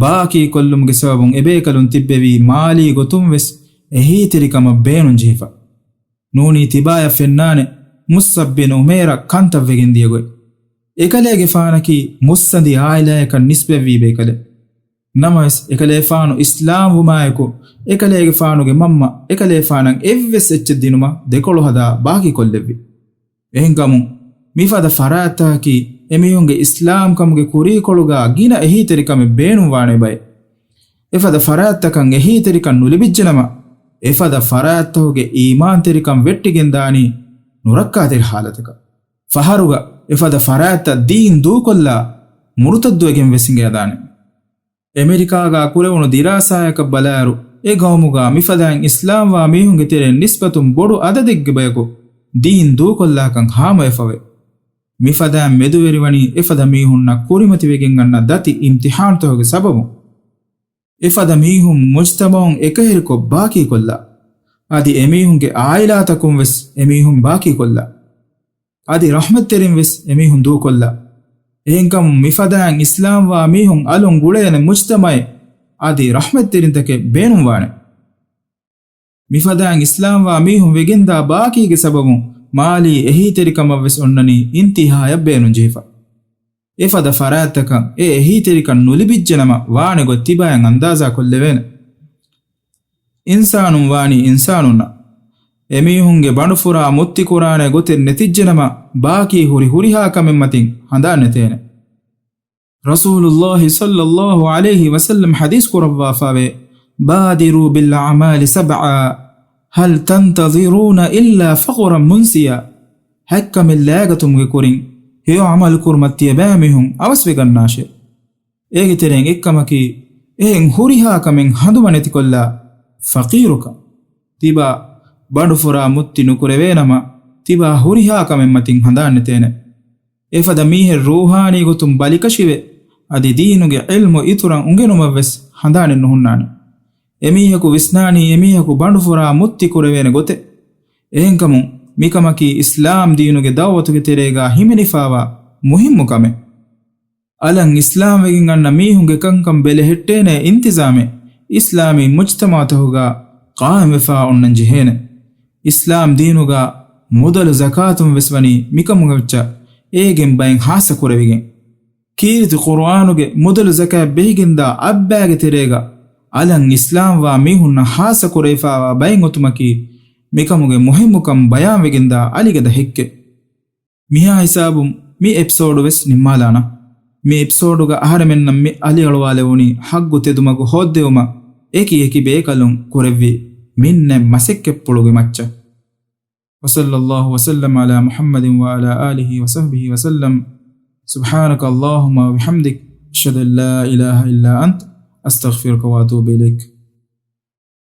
ބާކީ ކޮށްލުމުގެ ސަބަބުން އެބޭކަލުން ތިއްބެވީ މާލީ ގޮތުން ވެސް އެހީތެރިކަމަށް ބޭނުން ޖެހިފަ. ނޫނީ ތިބާޔަށް ފެންނާނެ މުޞްޢަބް ބިން ޢުމައިރަށް ކަންތައް ވެގެން ދިޔަ ގޮތް. އެކަލޭގެފާނަކީ މުއްސަނދި ޢާއިލާޔަކަށް ނިސްބަތްވީ ބޭކަލެއް. ނަމަވެސް، އެކަލޭފާނު އިސްލާމްވުމާއެކު، އެކަލޭގެފާނުގެ މަންމަ އެކަލޭފާނަށް އެއްވެސް އެއްޗެއް ދިނުމަށް ދެކޮޅު ހަދާ ބާކީ ކޮށްލެއްވި. އެހެންކަމުން، މިފަދަ ފަރާތްތަކަކީ އެމީހުންގެ އިސްލާމްކަމުގެ ކުރީކޮޅުގަ ގިނަ އެހީތެރިކަމެއް ބޭނުންވާނެ ބައެއް. އެފަދަ ފަރާތްތަކަށް އެހީތެރިކަން ނުލިބިއްޖެނަމަ، އެފަދަ ފަރާތްތަކުގެ އީމާންތެރިކަން ވެއްޓިގެންދާނީ ނުރައްކާތެރި ޙާލަތަކަށް. ފަހަރުގަ އެފަދަ ފަރާތްތައް ދީން ދޫކޮށްލާ، މުރުތައްދުވެގެން ވެސް އިނގޭދާނެ. އެމެރިކާގަ ކުރެވުނު ދިރާސާއަކަށް ބަލާއިރު، އެ ގައުމުގަ މިފަދައިން އިސްލާމްވާ މީހުންގެ ތެރެއިން ނިސްބަތުން ބޮޑު އަދަދެއްގެ ބަޔަކު ދީން ދޫކޮށްލާކަން ހާމަވެފަވޭ. މިފަދައިން މެދުވެރިވަނީ އެފަދަ މީހުންނަށް ކުރިމަތިވެގެން އަންނަ ދަތި އިމްތިޙާނުތަކުގެ ސަބަބުން. އެފަދަ މީހުން މުޖްތަމަޢުން އެކަހެރިކޮށް ބާކީކޮށްލާ، އަދި އެމީހުންގެ ޢާއިލާތަކުން ވެސް އެމީހުން ބާކީކޮށްލާ، އަދި ރަޙްމަތްތެރިން ވެސް އެމީހުން ދޫކޮށްލާ. އެހެންކަމުން މިފަދައިން އިސްލާމްވާ މީހުން އަލުން ގުޅޭނެ މުޖްތަމަޢެއް އަދި ރަޙްމަތްތެރިންތަކެއް ބޭނުންވާނެ. މިފަދައިން އިސްލާމްވާ މީހުން ވެގެންދާ ބާކީގެ ސަބަބުން މާލީ އެހީތެރިކަމަށް ވެސް އޮންނަނީ އިންތިހާޔަށް ބޭނުންޖެހިފަ. އެފަދަ ފަރާތްތަކަށް އެ އެހީތެރިކަން ނުލިބިއްޖެނަމަ ވާނެ ގޮތް ތިބާޔަށް އަންދާޒާ ކޮށްލެވޭނެ. އިންސާނުން ވާނީ އިންސާނުންނަށް. އެމީހުންގެ ބަނޑުފުރާ މުއްތި ކުރާނެ ގޮތެއް ނެތިއްޖެނަމަ، ބާކީ ހުރި ހުރިހާ ކަމެއް މަތިން ހަނދާން ނެތޭނެ. ރަސޫލުﷲ ޞައްލަﷲ ޢަލައިހި ވަސައްލަމް ޙަދީޘް ކުރައްވާފަވޭ، "بادروا بالأعمال سبعا، هل تنتظرون إلا فقرا منسيا." ހަތް ކަމެއް ލާގަތުމުގެ ކުރިން ހެޔޮ ޢަމަލު ކުރުމަށް ތިޔަބައިމީހުން އަވަސްވެގަންނާށޭ. އޭގެ ތެރެއިން އެއްކަމަކީ، އެހެން ހުރިހާ ކަމެއް ހަނދުމަ ނެތިކޮށްލާ ފަޤީރުކަން. ތިބާ ބަނޑުފުރާ މުއްތި ނުކުރެވޭނަމަ، ތިބާ ހުރިހާ ކަމެއް މަތިން ހަނދާން ނެތޭނެ. އެފަދަ މީހެއް ރޫޙާނީ ގޮތުން ބަލިކަށިވެ، އަދި ދީނުގެ ޢިލްމު އިތުރަށް އުނގެނުމަށް ވެސް ހަނދާނެއް ނުހުންނާނެ. އެމީހަކު ވިސްނާނީ އެމީހަކު ބަނޑުފުރާ މުއްތި ކުރެވޭނެ ގޮތެއް. އެހެންކަމުން، މިކަމަކީ އިސްލާމް ދީނުގެ ދަޢުވަތުގެ ތެރޭގަ ހިމެނިފާވާ މުހިއްމު ކަމެއް. އަލަށް އިސްލާމްވެގެން އަންނަ މީހުންގެ ކަންކަން ބެލެހެއްޓޭނެ އިންތިޒާމެއް އިސްލާމީ މުޖްތަމަޢުތަކުގަ ޤާއިމްވެފާ އޮންނަން ޖެހޭނެ. އިސްލާމް ދީނުގަ މުދަލު ޒަކާތުން ވެސް ވަނީ މިކަމުގެ މައްޗަށް އޭގެން ބައެއް ޚާއްޞަ ކުރެވިގެން. ކީރިތި ޤުރުއާނުގެ މުދަލު ޒަކާތް ބެހިގެންދާ އައްބާގެ ތެރޭގަ އަލަށް އިސްލާމްވާ މީހުންނަށް ޚާއްޞަ ކުރެވިފާވާ ބައެއް އޮތުމަކީ މިކަމުގެ މުހިއްމުކަން ބަޔާންވެގެންދާ އަލިގަދަ ހެއްކެއް. މިހާ ހިސާބުން މި އެޕިސޯޑު ވެސް ނިންމާލާނަން. މި އެޕިސޯޑުގަ އަހަރެމެންނަށް މި އަލިއަޅުވާލެވުނީ ޙައްޤު ތެދުމަގު ހޯއްދެވުމަށް އެކި އެކި ބޭކަލުން ކުރެއްވި މިންނަތް މަސައްކަތްޕުޅުގެ މައްޗަށް. وصلى الله وسلم على محمد وعلى آله وصحبه وسلم. سبحانك اللهم وبحمدك، أشهد أن لا إله إلا أنت، أستغفرك وأتوب إليك.